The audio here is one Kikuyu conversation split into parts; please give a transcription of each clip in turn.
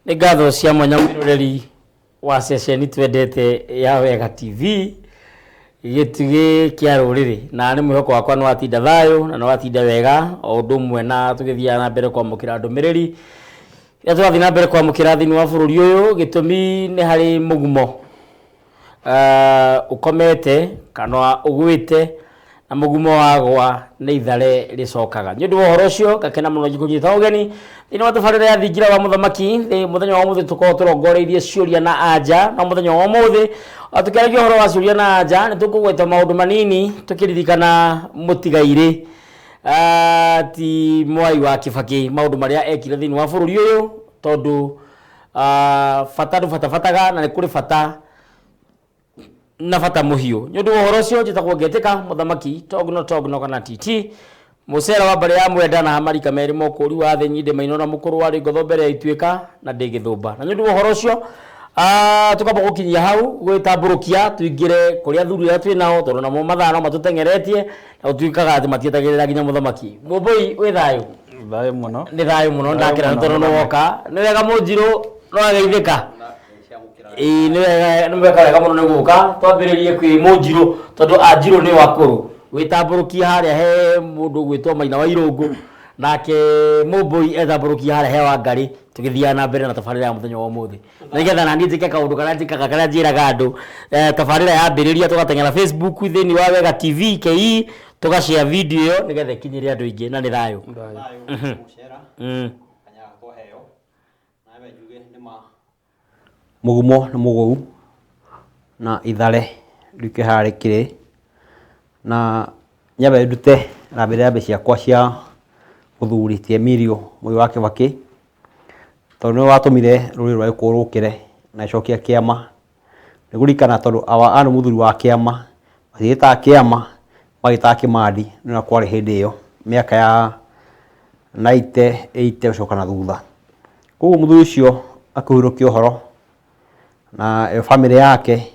Nĩ ngatho cia mwanya mwĩroreri wa ceceni twendete ya Wega TV gĩtugĩ kĩa rũrĩrĩ na nĩ mwĩhoko wakwa nĩ watinda thayũ na nĩ watinda wega o ũndũ ũmwe na tũgĩthiaga na mbere kwamũkĩra ndũmĩrĩri iria tũrathiĩ na mbere kwamũkĩra thĩinĩ wa bũrũri ũyũ gĩtũmi nĩ harĩ mũgumo ũkomete kana ũgwĩte na mũgumo wagwa nĩ ithare rĩcokaga. Nĩ ũndũ wa ũhoro ũcio ngakena mũno ngĩkũnyita ũgeni thĩinĩ wa tabarĩra ya thingira wa mũthamaki. Mũthenya wa ũmũthĩ tũkoragwo tũrongoreirie ciũria na anja, no mũthenya wa ũmũthĩ o tũkĩaragia ũhoro wa ciũria na anja nĩ tũkũgweta maũndũ manini tũkĩririkana mũtigairĩ ti Mwai wa Kĩbakĩ maũndũ marĩa ekire thĩinĩ wa bũrũri ũyũ tondũ bata ndũbatabataga na nĩ kũrĩ bata na bata mũhiũ. Nĩ ũndũ wa ũhoro ũcio njĩtagwo Ngetĩka Mũthamaki Togno Togno kana TT mũcera wa mbarĩ ya Mwenda na Hamarika merĩ mokũri wa thĩ nyinde maino na mũkũrũ warĩ ngotho mbere ya ituĩka na ndĩ gĩthũmba. Na nĩ ũndũ wa ũhoro ũcio tũkamba gũkinyia hau gwĩtambũrũkia tũingĩre kũrĩ athuri arĩa twĩ nao tondũ namo mathaa no matũteng'eretie na gũtuĩkaga atĩ matietagĩrĩra nginya mũthamaki. Mũmbũi wĩ thayũ? Thayũ mũno. Nĩ thayũ mũno ndakĩra nĩ tondũ nĩ woka. Nĩ wega mũnjirũ no ageithĩka. Ĩĩ nĩ wega nĩ mweka wega mũno nĩ gũka twambĩrĩrie kwĩ mũnjirũ tondũ anjirũ nĩo akũrũ. Wĩtambũrũkie harĩa he mũndũ ũgwĩtwo Maina wa Irũngũ nake mũmbũi etambũrũkie harĩa he Wangarĩ tũgĩthiaga na mbere na tabarĩra ya mũthenya wa ũmũthĩ. Nĩgetha naniĩ njĩke kaũndũ karĩa njĩkaga karĩa njĩraga andũ tabarĩra yambĩrĩria tũgateng'era Facebook thĩinĩ wa Wega TV KE tũga share video ĩyo nĩgetha ĩkinyĩre andũ aingĩ na nĩ thayũ. Thayũ. Mũcera, kanya gaka twaheo, nawe njuge nĩ ma Mũgumo nĩ mũgũu na ithare rĩuke haha rĩkĩrĩ, na nyambe ndute rambi rambi ciakwa cia mũthuri ti Emilio Moi wa Kĩbakĩ, tondũ nĩwe watũmire rũrĩrĩ rwa Gĩkũyũ rũkĩre na agĩcokia kĩama. Nĩ ngũririkana tondũ awa arĩ mũthuri wa kĩama, matiagĩtaga kĩama magĩtaga kĩmandi nĩ ũrĩa kwarĩ hĩndĩ ĩyo mĩaka ya naite, ĩite gũcoka na thutha. Koguo mũthuri ũcio akĩhurũkia ũhoro na bamĩrĩ yake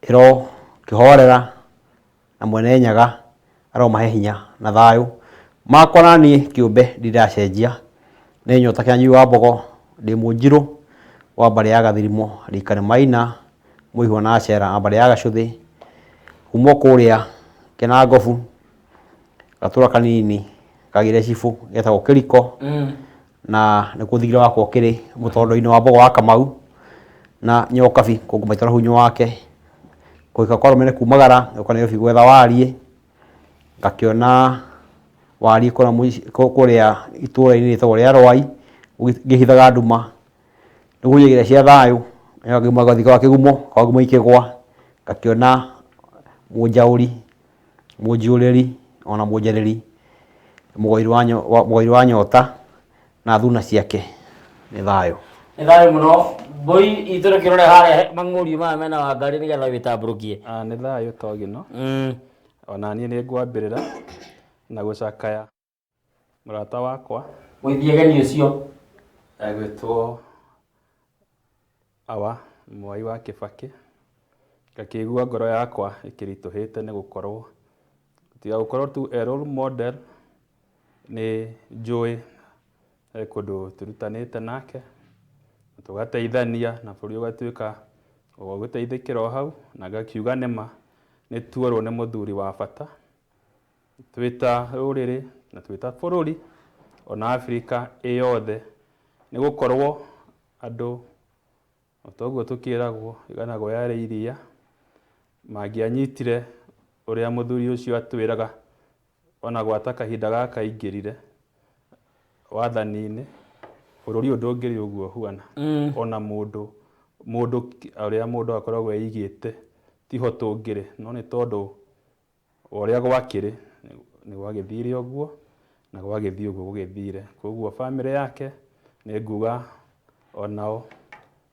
ĩrokĩhorera na Mwene Nyaga aromahe hinya na thayũ. Makwa na niĩ kĩũmbe ndirĩ ndacenjia, nĩ Nyota Kĩnyanyui wa Mbogo, ndĩ Mũnjirũ wa mbarĩ ya Gathirimo, rika nĩ Maina, Mũihwa na Acera na mbarĩ ya Gacũthĩ, kuma o kũrĩa Kĩnangobu, gatũra kanini kagĩre cibũ getagwo Kĩriko, na nĩkuo thingira wakwa ũkĩrĩ, mũtondo-inĩ wa Mbogo wa Kamau, na Nyokabi kũngũ maitũ na hunyũ wake, kũhika kwa arũme nĩ kumagara, gũka Nairobi gwetha wariĩ, ngakĩona wariĩ kũrĩa itũra-inĩ rĩtagwo rĩa Rwai, ngĩhithaga nduma, nĩguo cia thayũ, ngathiĩ gwa kĩgumo, kwa ngumo ikĩgwa, ngakĩona mũnjaũri, mũnjiũrĩri ona mũnjarĩri, mũgũri wa nyota na thuna ciake nĩ thayũ. Nĩ thayũ mũno. Mbũi itũ reke ũrore harĩa mang'ũriũ maya mena Wangarĩ nĩgetha wĩtambũrũkie. Ah, nĩ thayũ Togino. Ona niĩ nĩ ngwambĩrĩra na gũcakaya mũrata wakwa. Mũithiageni ũcio. Egwĩtwo Awa Mwai wa Kĩbakĩ. Ngakĩigua ngoro yakwa ĩkĩritũhĩte nĩ gũkorwo, tiga gũkorwo tu e role model, nĩ njũĩ he kũndũ tũrutanĩte nake, na tũgateithania na bũrũri ũgatuĩka wa gũteithĩkĩra o hau, na ngakiuga nĩma nĩ tuorwo nĩ mũthuri wa bata, twĩ ta rũrĩrĩ na twĩ ta bũrũri ona Africa ĩ yothe, nĩ gũkorwo andũ o ta ũguo tũkĩragwo ĩganagwo yarĩ iria, mangĩanyitire ũrĩa mũthuri ũcio atwĩraga ona gwata kahinda gaka aingĩrire wathani-inĩ, bũrũri ũyũ ndũngĩrĩ ũguo ũhuana. Ona mũndũ, mũndũ ũrĩa mũndũ akoragwo eigĩte tiho tũngĩrĩ, no nĩ tondũ wa ũrĩa gwakĩrĩ, nĩ gwagĩthire ũguo na gwagĩthiĩ ũguo gũgĩthire. Koguo bamĩrĩ yake nĩ nguga onao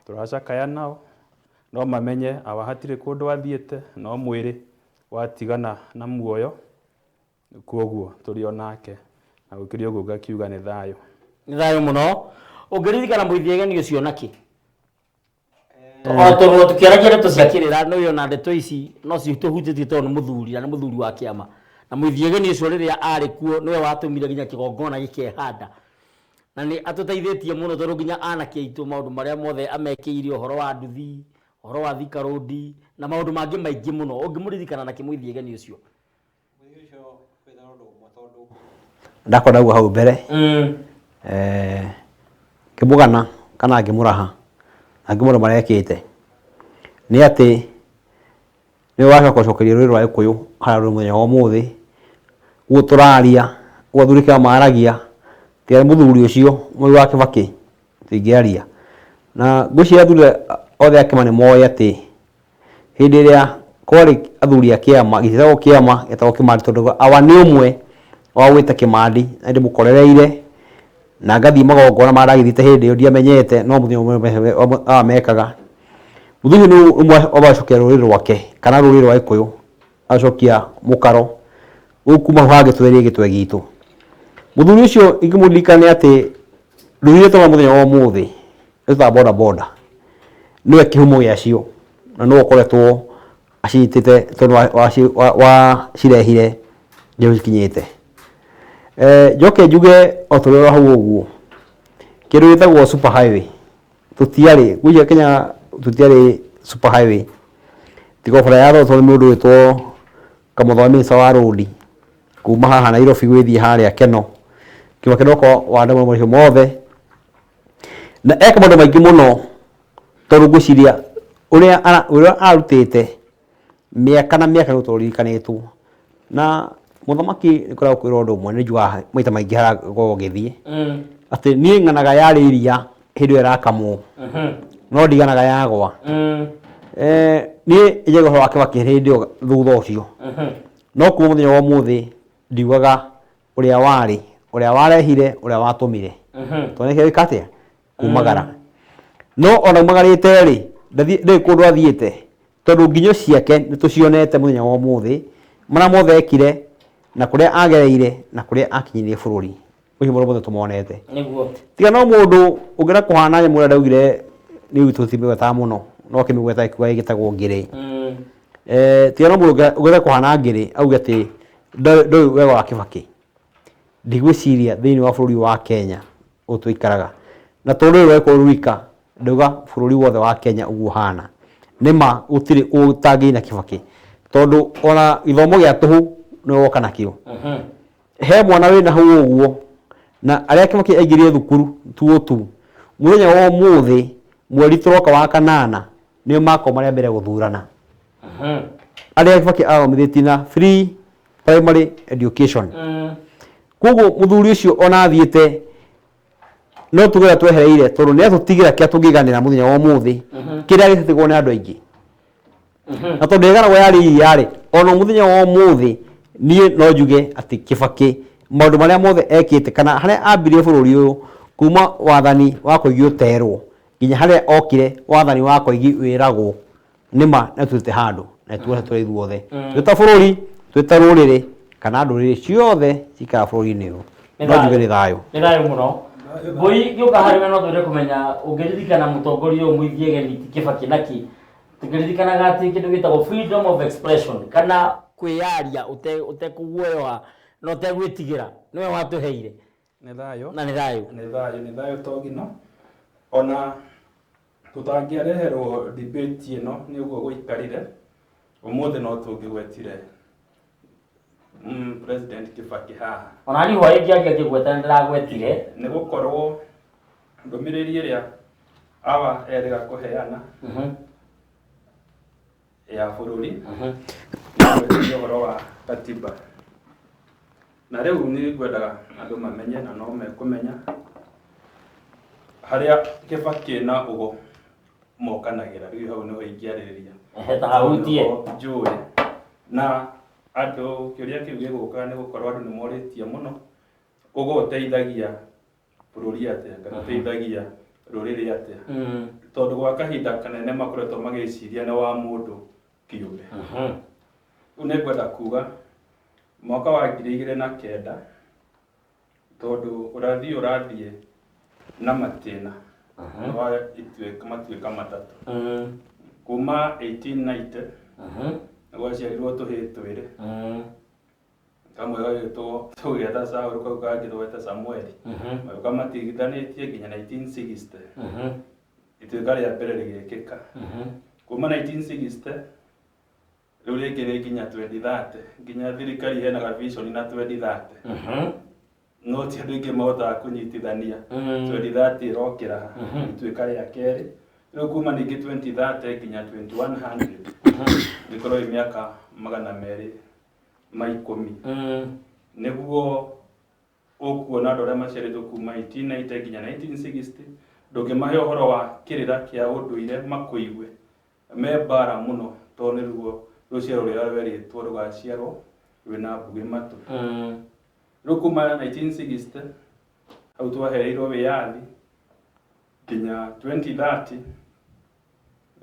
tũracakaya nao, no mamenye awa hatirĩ kũndũ athiĩte, no mwĩrĩ watigana na muoyo, koguo tũrĩ o nake, na gũkĩrĩ ũguo ngakiuga nĩ thayũ. Nĩ thayũ mũno. Ũngĩririkana mũithiageni ũcio nakĩ? O tondũ tũkĩaragia ndeto cia kĩrĩra, nĩ ũĩ ona ndeto ici no citũhutĩtie tondũ nĩ mũthuri na nĩ mũthuri wa kĩama. Na mũithiageni ũcio rĩrĩa arĩ kuo nĩwe watũmire nginya kĩgongona gĩkehanda. Na nĩ atũteithĩtie mũno tondũ nginya anake aitũ maũndũ marĩa mothe amekĩire ũhoro wa nduthi, ũhoro wa Thika Road na maũndũ mangĩ maingĩ mũno. Ũngĩmũririkana na kĩmũithiĩ geni ũcio. Ndakorwo ndauga hau mbere ngĩmũgana kana ngĩmũraha na ngĩmwĩra marekĩte nĩ atĩ nĩwe wacoka gũcokeria rũrĩrĩ rwa Gĩkũyũ harĩa rũrĩ mũthenya wa ũmũthĩ. Ũguo tũraria, ũguo athuri kĩama maragia, tiga nĩ mũthuri ũcio Mwai wa Kĩbakĩ tũtingĩaria. Na ngwĩciria athuri othe a kĩama nĩ moĩ atĩ hĩndĩ ĩrĩa kwarĩ athuri a kĩama, gĩtietagwo kĩama, gĩetagwo Kĩmandĩ tondũ awa nĩ ũmwe wa gwĩta Kĩmandĩ na nĩndĩmũkorereire na ngathiĩ magongona marĩa ndagĩthiĩte hĩndĩ ĩyo ndiamenyete no mũthenya ũmwe aya mekaga. Mũthuri ũcio nĩ ũmwe wa gũcokia rũrĩrĩ rwake kana rũrĩrĩ rwa Gĩkũyũ agacokia mũkaro rĩu kuma hau hangĩtwerie gĩtwe gitũ. Mũthuri ũcio ingĩmũririkana nĩ atĩ ndũthi iria tũrona mũthenya wa ũmũthĩ ĩtaga boda boda nĩwe kĩhumo gĩacio na nĩwe ũkoretwo acinyitĩte tondũ wacirehire nginya cikinyĩte. Njoke njuge o tũrĩ o hau ũguo kĩndũ gĩtagwo super highway tũtiarĩ ngwĩciria Kenya tũtiarĩ super highway tiga o bara ya thondeketwo nĩ mũndũ ũgwĩtwo Kamũtho minister wa road kuma haha Nairobi gũgĩthiĩ harĩa Kenol. Kĩbakĩ nĩwe ũkoragwo wa macio mothe na eka maũndũ maingĩ mũno tondũ ngwĩciria ũrĩa arutĩte mĩaka na mĩaka nĩ tũririkanĩtwo. Na mũthamaki nĩ ngoragwo ngĩkwĩra ũndũ ũmwe nĩ njugaga maita maingĩ harĩa ngoragwo ngĩthiĩ atĩ niĩ ng'anaga yarĩ iria hĩndĩ ĩyo ĩrakamwo no ndiganaga yagwa. Niĩ njaigua ũhoro wa Kĩbakĩ hĩndĩ ĩyo thutha ũcio no kuma mũthenya wa ũmũthĩ ndiugaga ũrĩa warĩ, ũrĩa warehire, ũrĩa watũmire. Tondũ nĩkĩo gĩka atĩa? Kumagara. No ona umagarĩte rĩ, ndarĩ kũndũ athiĩte tondũ nginyo ciake nĩ tũcionete mũthenya wa ũmũthĩ, marĩa mothe ekire na kũrĩa agereire na kũrĩa akinyirie bũrũri. Ũcio maũndũ mothe tũmonete. Nĩguo. Tiga no mũndũ ũngĩenda kũhana nyamũ ĩrĩa ndaugire nĩ tũtimĩgwetaga mũno no kĩmĩgweta ĩkiuga ĩgĩtagwo ngĩrĩ. Tiga no mũndũ ũngĩenda kũhana ngĩrĩ auge atĩ ndoĩ wega wa Kĩbakĩ. Ndigwĩciria thĩinĩ wa bũrũri wa Kenya ũyũ tũikaraga na tondũ rũrĩrĩ rwa Gĩkũyũ rwika ndauga bũrũri wothe wa Kenya ũguo ũhana. Nĩma gũtirĩ ũtangĩina Kĩbakĩ tondũ ona gĩthomo gĩa tũhũ nĩwe woka nakĩo. He mwana wĩna hau ũguo na arĩa Kĩbakĩ aingĩrire thukuru tuo tu mũthenya wa ũmũthĩ mweri tũroka wa kanana nĩo makorwo marĩ a mbere gũthurana. Arĩa Kĩbakĩ athomithĩtie na free primary education. Koguo mũthuri ũcio ona athiĩte no tuge ũrĩa twehereire tondũ nĩ atũtigĩra kĩrĩa tũngĩganĩra mũthenya wa ũmũthĩ kĩrĩa gĩtigwo nĩ andũ aingĩ. Na tondũ ĩganagwo yarĩ iria rĩ, ona mũthenya wa ũmũthĩ niĩ no njuge atĩ Kĩbakĩ maũndũ marĩa mothe ekĩte kana harĩa ambirie bũrũri ũyũ kuma wathani wa Koigi ũterwo nginya harĩa okire wathani wa Koigi wĩragwo nĩma nĩ atũrutĩte handũ na tuone tũrĩ ithuothe twĩ ta bũrũri twĩ ta rũrĩrĩ kana ndũrĩrĩ ciothe cikaraga bũrũri-inĩ ũyũ no njuge nĩ thayũ. Nĩ thayũ mũno. Ngũi ngĩũka harĩ we no twende kũmenya ũngĩririkana mũtongoria ũyũ mũithiegeni ti Kĩbakĩ nakĩ tũkĩririkanaga atĩ kĩndũ gĩtagwo freedom of expression kana kwĩyaria ũtekũguoyoha na ũtegwĩtigĩra nĩwe watũheire. Nĩ thayũ. Na nĩ thayũ. Nĩ thayũ, nĩ thayũ Togino. Ona tũtangĩareherwo debate ĩno nĩ ũguo gũikarire, ũmũthĩ no tũngĩgwetire President Kibaki haha. Ona niĩ hwaĩ ngĩaria ngĩgweta nĩ ndĩragwetire. Nĩ gũkorwo ndũmĩrĩri ĩrĩa awa erĩga kũheana ya bũrũri nĩ ũhoro wa katiba. Na rĩu nĩ ngwendaga andũ mamenye na no mekũmenya harĩa Kĩbakĩ na Ũgo mokanagĩra. Rĩu hau nĩho ingĩarĩrĩria. Ehe, ta hahutie. Nĩho njũĩ. Na andũ kĩũria kĩu gĩgũka nĩ gũkorwo andũ nĩ morĩtie mũno Ũgo ũteithagia bũrũri atĩa kana ũteithagia rũrĩrĩ atĩa tondũ gwa kahinda kanene makoretwo magĩciria nĩ wa mũndũ kĩũmbe. Rĩu nĩ ngwenda kuga mwaka wa 2009 tondũ ũrathi ũrathiĩ na matĩna nĩ wa ituĩka matuĩka matatũ kuma 1890 nĩ gwaciarirwo tũhĩĩ twĩrĩ. Kamwe gagĩtwo tũgeta Saũlũ, kau kangĩ tũgeta Samueli. Magĩũka matigithanĩtie nginya 1960. Ituĩka rĩa mbere rĩgĩkĩka. Kuma 1960 rĩu rĩngĩ nĩ nginya 2030, nginya thirikari ĩheanaga vision na 2030. No ti andũ aingĩ mahotaga kũnyitithania 2030 ĩrokĩra ha, ituĩka rĩa kerĩ. Rĩu kuma ningĩ 2030 nginya 2100 ĩkorwo ĩ mĩaka 210. Nĩguo ũkuona andũ arĩa maciarĩtwo kuma 1890 nginya 1960, ndũngĩmahe ũhoro wa kĩrĩra kĩa ũndũire makũigue me mbara mũno, tondũ nĩruo rũciaro rũrĩa rwerĩtwo rũgaciarwo rwĩna mbugĩ matũ. Rĩu kuma 1960 hau twahereirwo wĩyathi nginya 2030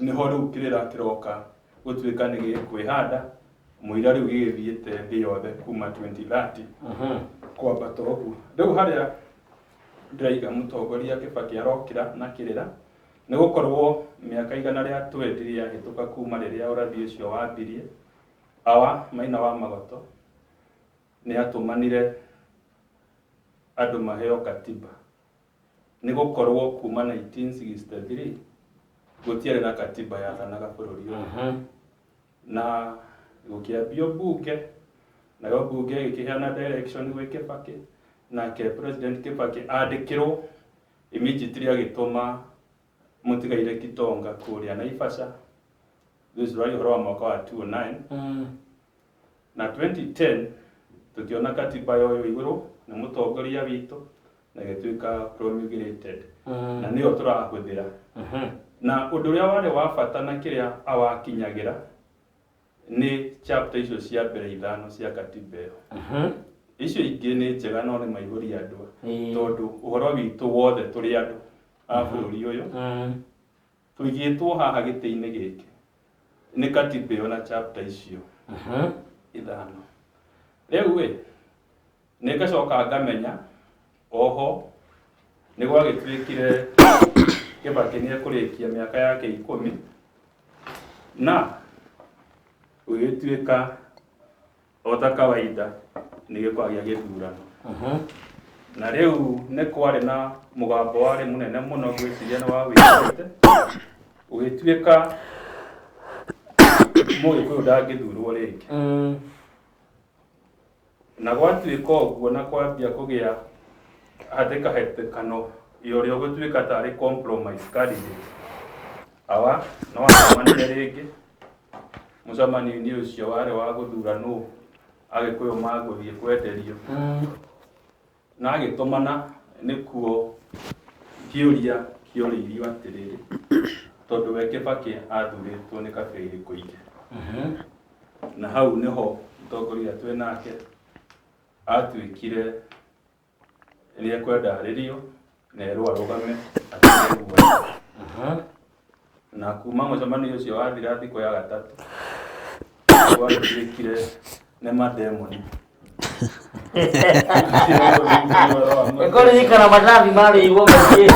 nĩho rĩu kĩrĩra kĩroka gũtuĩka nĩ gĩkwĩhanda mũira rĩu gĩgĩthiĩte thĩ yothe kuma 2030 kwambata ũguo. Rĩu harĩa ndĩraiga mũtongoria Kibaki arokĩra na kĩrĩra nĩ gũkorwo mĩaka 120 yahĩtũka kuma rĩrĩa ũrathi ũcio wambirie, awa Maina wa Magoto nĩ atũmanire andũ maheo katiba, nĩ gũkorwo kuma 1963 gũtiarĩ na katiba yathanaga bũrũri ũyũ. Na gũkĩambio mbunge, nayo mbunge ĩgĩkĩheana direction gwĩ Kibaki, nake President Kibaki andĩkĩrwo immediately agĩtũma mũtigaire Kitonga kũrĩa Naivasha. This is ũhoro wa mwaka wa 2009. Na 2010 tũkĩona katiba yoywo igũrũ nĩ mũtongoria witũ na ĩgĩtuĩka promulgated, na nĩyo tũrahũthĩra. Na ũndũ ũrĩa warĩ wa bata na kĩrĩa awakinyagĩra nĩ chapter icio cia mbere ithano cia katiba ĩyo. Icio ingĩ nĩ njega no nĩ maihũria andũ, tondũ ũhoro witũ wothe tũrĩ andũ a bũrũri ũyũ tũigĩtwo haha gĩtĩ-inĩ gĩkĩ nĩ katiba ĩyo na chapter icio ithano. Rĩu ĩ nĩ ngacoka ngamenya oho nĩ gwagĩtuĩkire Kibaki nĩ ekũrĩkia mĩaka yake 10, na gũgĩtuĩka o ta kawaida nĩ gĩkwagĩa gĩthurano. Na rĩu nĩ kwarĩ na mũgambo warĩ mũnene mũno, ngwĩciria nĩ wawĩiguĩte, ũgĩtuĩka Mũgĩkũyũ ndangĩthurwo rĩngĩ. Na gwatuĩka ũguo na kwambia kũgĩa hatĩkahatĩkano ya ũrĩa ũgũtuĩka tarĩ compromise candidate, awa no acemanire rĩngĩ. Mũcemanio-inĩ ũcio warĩ wa gũthura nũ Agĩkũyũ magũthiĩ kwenderio, na agĩtũmana nĩkuo kĩũria kĩorĩirio atĩrĩrĩ, tondũ we Kibaki athurĩtwo nĩ kabira irĩkũ ingĩ. Na hau nĩho mũtongoria twĩ nake atuĩkire nĩ ekwenda arĩrio na erwo arũgame atige guoya. Na kuma mũcemanio ũcio wathira thikũ ya gatatũ gwatuĩkire nĩ mademoni. Ĩkũririkana matathi marĩirwo maingĩ.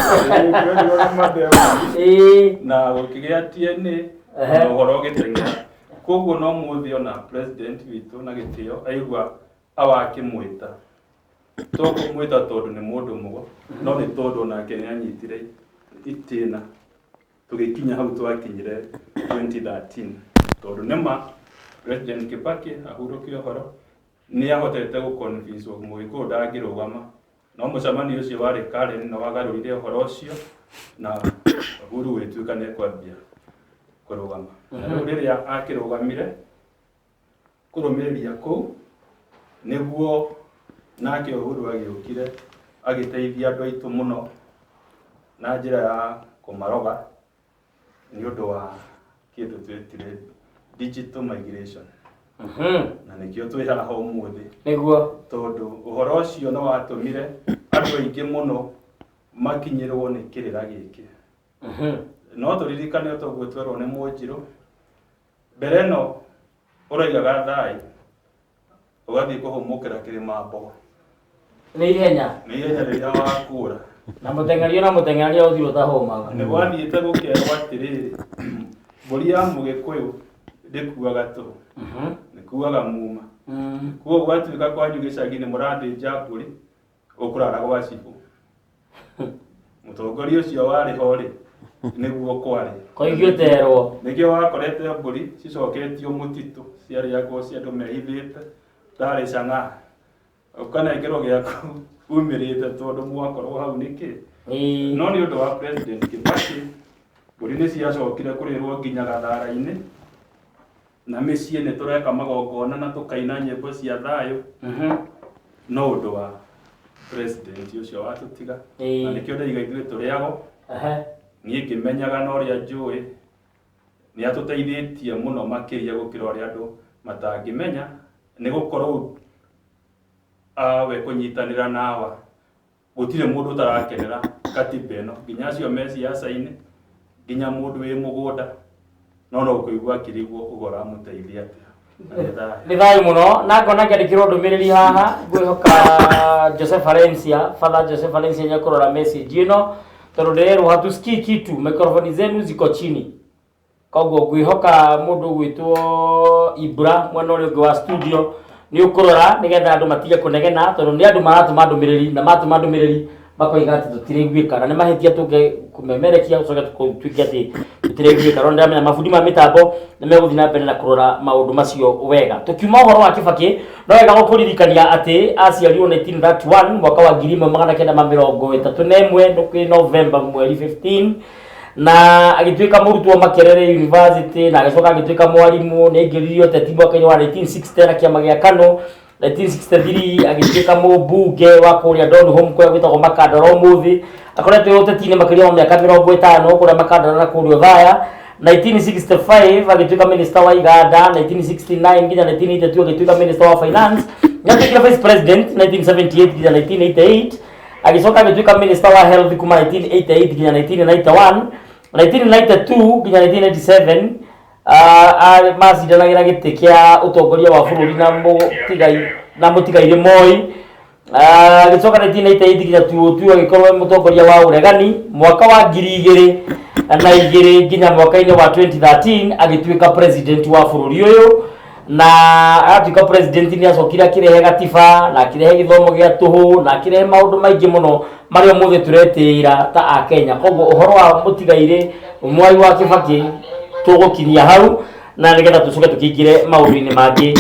Na gũkĩgĩa TNA na ũhoro ũgĩteng'era. Koguo no mũthĩ ona president witũ na gĩtĩo aigua awakĩmwĩta, to kũmwĩta tondũ nĩ mũndũ mũgo, no nĩ tondũ onake nĩ anyitire itĩna tũgĩkinya hau twakinyire 2013, tondũ nĩma President Kibaki ahurũke ũhoro nĩ ahotete gũ-convince Mũgĩkũyũ ndangĩrũgama, no mũcemanio ũcio warĩ Karen nĩ wagarũrire ũhoro ũcio na Uhuru gũgĩtuĩka nĩ ekwambia kũrũgama. Na rĩu rĩrĩa akĩrũgamire kũrũmĩrĩria kũu nĩguo nake Uhuru agĩũkire agĩteithia andũ aitũ mũno na njĩra ya kũmaroga nĩ ũndũ wa kĩndũ twĩtire digital migration, na nĩkĩo twĩ haha ũmũthĩ. Tondũ ũhoro ũcio nĩ watũmire andũ aingĩ mũno makinyĩrwo nĩ kĩrĩra gĩkĩ. No tũririkane o toguo twerwo nĩ Mũnjirũ mbere ĩno ũroigaga thai ũgathiĩ kũhũmũkĩra kĩrĩma mbogo. Nĩ ihenya. Nĩ ihenya rĩrĩa wakũra. Na mũteng'eri na mũteng'eri ũthiĩ ũtahũmaga. Nĩ gwathiĩte gũkerwo atĩrĩrĩ, mbũri ya Mũgĩkũyũ ndĩkuaga tũhũ, nĩkuaga muma. Koguo gwatuĩka kwanyu gĩcagi nĩ mũrathĩnja mbũri, ũkũrara gwa cibũ. Mũtongoria ũcio warĩ ho rĩ, nĩguo kwarĩ. Koigĩte erwo. Nĩkĩo wakorete mbũri cicoketio mũtitũ, ciarĩagwo cia andũ mehithĩte tarĩ cang'aa, ũkanengerwo gĩaku umĩrĩte tondũ mwakorwo hau nĩkĩ. No nĩ ũndũ wa President Kibaki, mbũri nĩ ciacokire kũrĩrwo nginya gathara-inĩ na mĩciĩ. Nĩ tũreka magongona na tũkaina nyĩmbo cia thayũ, no ũndũ wa president ũcio watũtiga. Na nĩkĩo ndaiga ithuĩ tũrĩago. Niĩ ngĩmenyaga na ũrĩa njũĩ nĩ atũteithĩtie mũno makĩria gũkĩra ũrĩa andũ matangĩmenya, nĩ gũkorwo we kũnyitanĩra nawa gũtirĩ mũndũ ũtarakenera katiba ĩno, nginya acio me ciaca-inĩ, nginya mũndũ wĩ mũgũnda, no no kũigua akĩrigwo ũguo ũramũteithia atĩa. Na nĩ thayũ. Nĩ thayũ mũno. Na ngona ngĩandĩkĩrwo ndũmĩrĩri haha, ngwĩhoka Joseph Valencia, Father Joseph Valencia, nĩekũrora message ĩno, tondũ ndĩrerwo hatusikii kitu, microphone zenu ziko chini. Koguo ngwĩhoka mũndũ ũgwĩtwo Ibra mwena ũrĩa ũngĩ wa studio nĩ ũkũrora, nĩgetha andũ matige kũnegena, tondũ nĩ andũ maratũma ndũmĩrĩri, na matũma ndũmĩrĩri makoiga atĩ tũtiraiguĩka, na nĩ mahĩtia tũnge kũmemerekia ũcoke tuĩke atĩ tũtiraiguĩka. No nĩndĩramenya mabundi ma mĩtambo nĩ megũthiĩ na mbere na kũrora maũndũ macio wega. Tũkiuma ũhoro wa Kibaki, no wega gũkũririkania atĩ aciarirwo 1931, mwaka wa 1931, nĩ November mweri 15, na agĩtuĩka mũrutwo Makerere University, na agĩcoka agĩtuĩka mwarimũ. Nĩ aingĩririe ũteti mwaka-inĩ wa 1960 na kĩama gĩa KANU. 1963 agĩtuĩka mũmbunge wa kũrĩa Donholm, kũrĩa gwĩtagwo Makandara ũmũthĩ. Akoretwo ĩ ũteti-inĩ makĩria wa mĩaka 50 kũrĩa Makandara na kũrĩa Othaya. 1965 agĩtuĩka minister wa Iganda. 1969 nginya 1982 agĩtuĩka minister wa finance. Nĩ atuĩkire vice president 1978 nginya 1988. Agĩcoka agĩtuĩka minister wa health kuma 1988 nginya 1991. 1992 nginya 1997 macindanagĩra gĩtĩ kĩa ũtongoria wa bũrũri na mũtigairĩ Moi. Agĩcoka 1998 nginya 2002 agĩkorwo e mũtongoria wa ũregani. Mwaka wa 2002 nginya mwaka-inĩ wa 2013 agĩtuĩka president wa bũrũri ũyũ. Na atuĩka president, nĩ acokire akĩrehe gatiba, na akĩrehe gĩthomo gĩa tũhũ, na akĩrehe maũndũ maingĩ mũno marĩa ũmũthĩ tũretĩĩra ta Akenya. Koguo ũhoro wa mũtigairĩ Mwai wa Kibaki tũgũkinyia hau, na nĩgetha tũcoke tũkĩingĩre maũndũ-inĩ mangĩ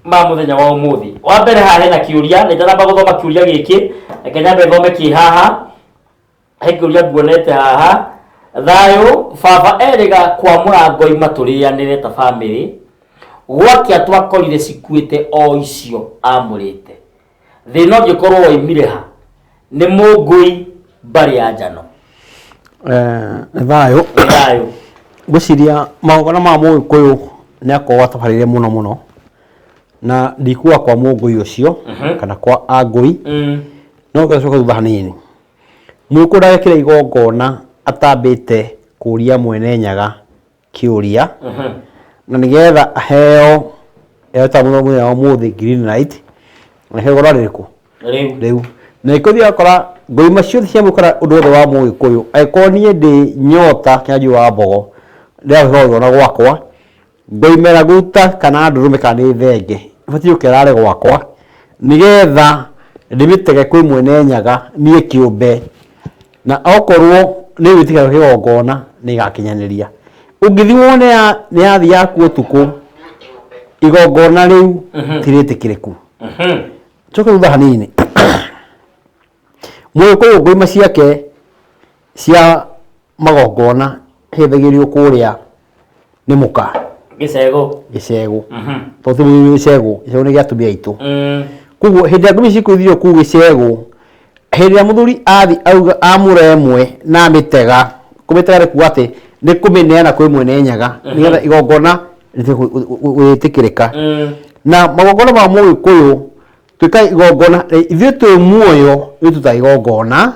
ma mũthenya wa ũmũthĩ. Wa mbere, haha hena kĩũria, na itanamba gũthoma kĩũria gĩkĩ, reke nyambe thome kĩ haha. He kĩũria nguonete haha. Thayũ baba, erĩga kwamũra ngoima tũrĩanĩre ta bamĩrĩ, gwakĩa twakorire cikuĩte o icio amũrĩte. Thĩna ũngĩkorwo woimire ha? Nĩ mũngũi mbarĩ ya njano. Nĩ thayũ. Nĩ thayũ. Ngwĩciria magongona ma mũgĩkũyũ nĩ akoragwo atabarĩire mũno mũno, na ndikuga kwa mũngũi ũcio kana kwa angũi, no ngacoka thutha hanini. Mũgĩkũyũ ndagekĩra igongona atambĩte kũria mwene Nyaga kĩũria, na nĩgetha aheo eta mũthenya wa ũmũthĩ green light na igongona rĩrĩkũ. Rĩu. Rĩu na ĩkũthiĩ akora ngoima ciothe cia mũkora ũndũ wothe wa mũgĩkũyũ, angĩkorwo niĩ ndĩ Nyota Kĩanjui wa Mbogo, ndĩragĩkorwo gwakwa ngoimera guta kana ndũrũme kana nĩ thenge, ĩbatiĩ gũka ĩrare gwakwa, nĩgetha ndĩmĩtege kwĩ mwene Nyaga niĩ kĩũmbe, na okorwo nĩ gwĩtĩkĩra kĩgongona nĩ ĩgakinyanĩria. Ũngĩthiĩ wone nĩ yathiĩ yaku ũtukũ, igongona rĩu ti rĩtĩkĩrĩku. Coke thutha hanini. Mũgĩkũyũ ngoima ciake cia magongona hĩthagĩrio kũrĩa nĩ mũka. Gĩcegũ. Gĩcegũ, tondũ ti mũthuri gĩcegũ, gĩcegũ nĩ gĩa atumia aitũ. Koguo hĩndĩ ĩrĩa ngũmi cikũithio kũu gĩcegũ, hĩndĩ ĩrĩa mũthuri athi auga amũra ĩmwe na amĩtega, kũmĩtega nĩ kuga atĩ nĩ kũmĩneana kwĩ mwene Nyaga, nĩgetha igongona rĩtuĩke gwĩtĩkĩrĩka. Na magongona ma mũgĩkũyũ, twĩkaga igongona ithuĩ twĩ muoyo, nĩ tutaga igongona.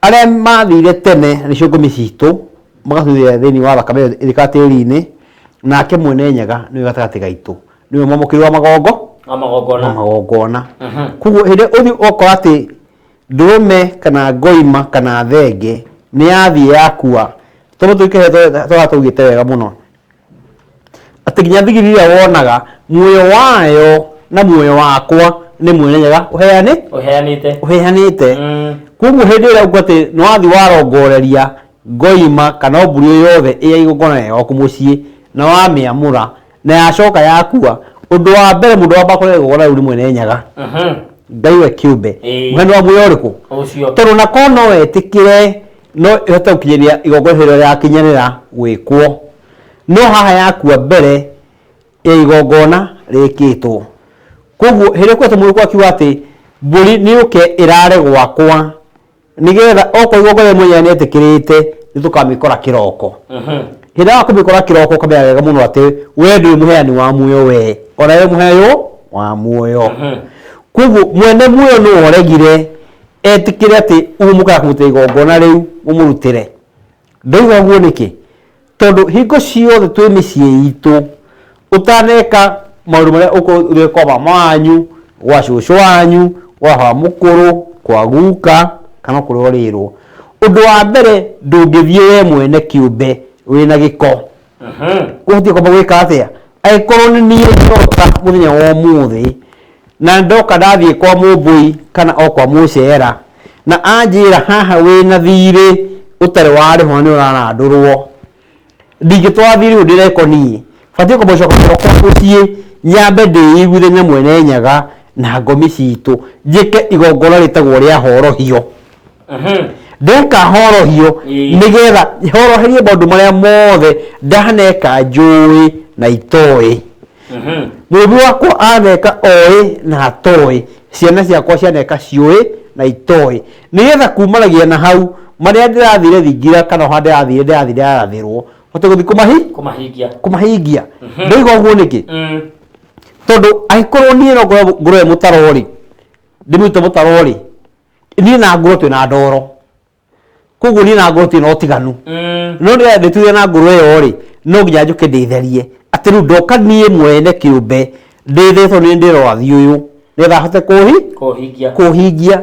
Arĩa mathire tene nĩcio ngũmi citũ magathuthia thĩinĩ wa thakame ĩyo ĩthikaga tĩri-inĩ, nake mwene Nyaga nĩwe gatagatĩ gaitũ, nĩwe mwamũkĩri wa magongo wa magongona. Wa magongona. Koguo hĩndĩ ĩrĩa ũthiĩ ũgakora atĩ ndũrũme kana ngoima kana thenge nĩ yathiĩ yakua, tondũ tũikare tũraga tũugĩte wega mũno atĩ nginya thigiri ĩrĩa wonaga Muoyo wayo na muoyo wakwa nĩ Mwene Nyaga ũheane Ũheanĩte. Ũheanĩte. Koguo hĩndĩ ĩrĩa ũguo atĩ nĩ wathiĩ warongoreria ngoima kana o mbũri o yothe ĩ ya igongona rĩa gwaku mũciĩ na wamĩamũra na yacoka yakua, ũndũ wa mbere mũndũ wamba kũrĩa igongona rĩu nĩ Mwene Nyaga, Ngai we kĩũmbe. Mũheani wa muoyo ũrĩkũ? Ũcio. Tondũ nako no wetĩkĩre no ĩhote gũkinyĩria igongona rĩrĩa rĩrakinyanĩra gwĩkwo, no haha yakua mbere ya igongona rĩkĩtwo. Koguo hĩndĩ ĩrĩa kwetwo mũgĩkũyũ akiuga atĩ mbũri nĩ yũke ĩrare gwakwa nĩgetha okorwo igongona rĩmwe mwenyewe nĩ etĩkĩrĩte, nĩ tũkamĩkora kĩroko. Hĩndĩ ĩrĩa wakũmĩkora kĩroko, ũkamenya wega mũno atĩ we ndũrĩ mũheani wa muoyo, we ona we mũheyo wa muoyo. Koguo mwene muoyo nĩwe ũregire etĩkĩre atĩ ũguo mũkaga kũmũrutĩra igongona rĩu mũmũrutĩre. Ndoiga ũguo nĩkĩ? Tondũ hingo ciothe twĩ mĩciĩ itũ, ũtaneka maũndũ marĩa ũthiĩ kwa mama wanyu, gwa cũcũ wanyu, gwa baba mũkũrũ, kwa guka, kana kũrĩa ũrĩrwo, ũndũ wa mbere ndũngĩthiĩ we mwene kĩũmbe wĩna gĩko. Ũbatiĩ kwamba gwĩka atĩa? Angĩkorwo nĩ niĩ ndota mũthenya wa ũmũthĩ na ndoka ndathiĩ kwa mũmbũi kana o kwa mũcera na anjĩra haha wĩna thirĩ ũtarĩ warĩhwo na nĩ ũrarandũrwo, ndingĩtwara thirĩ ũyũ ndĩreko niĩ. Batiĩ kwamba gũcoka gwakwa mũciĩ nyambe ndĩiguithanie na Mwene Nyaga na ngomi citũ, njĩke igongona rĩtagwo rĩa horohio. Ndeka horohio nĩgetha horoherie maũndũ marĩa mothe ndaneka njũĩ na itoĩ. Mũmbi wakwa aneka oĩ na atoĩ, ciana ciakwa cianeka ciũĩ na itoĩ, nĩgetha kumanagia na hau marĩa ndĩrathire thingira kana o harĩa ndĩrathire yarathĩrwo hote gũthiĩ kũmahingia. Kũmahingia. Ndoiga ũguo nĩkĩ? Tondũ angĩkorwo niĩ no ngorwo ngũrwe mũtaro rĩ, ndĩmĩrute mũtaro rĩ, niĩ na ngũrwe twĩna ndoro, koguo niĩ na ngũrwe twĩna ũtiganu. No nĩgetha ndĩtuire na ngũrwe ĩyo rĩ, no nginya njũke ndĩtherie atĩ rĩu ndoka niĩ mwene kĩũmbe ndĩtherie, tondũ nĩ ndĩrora thiĩ ũyũ nĩgetha hote kũhingia. Kũhingia.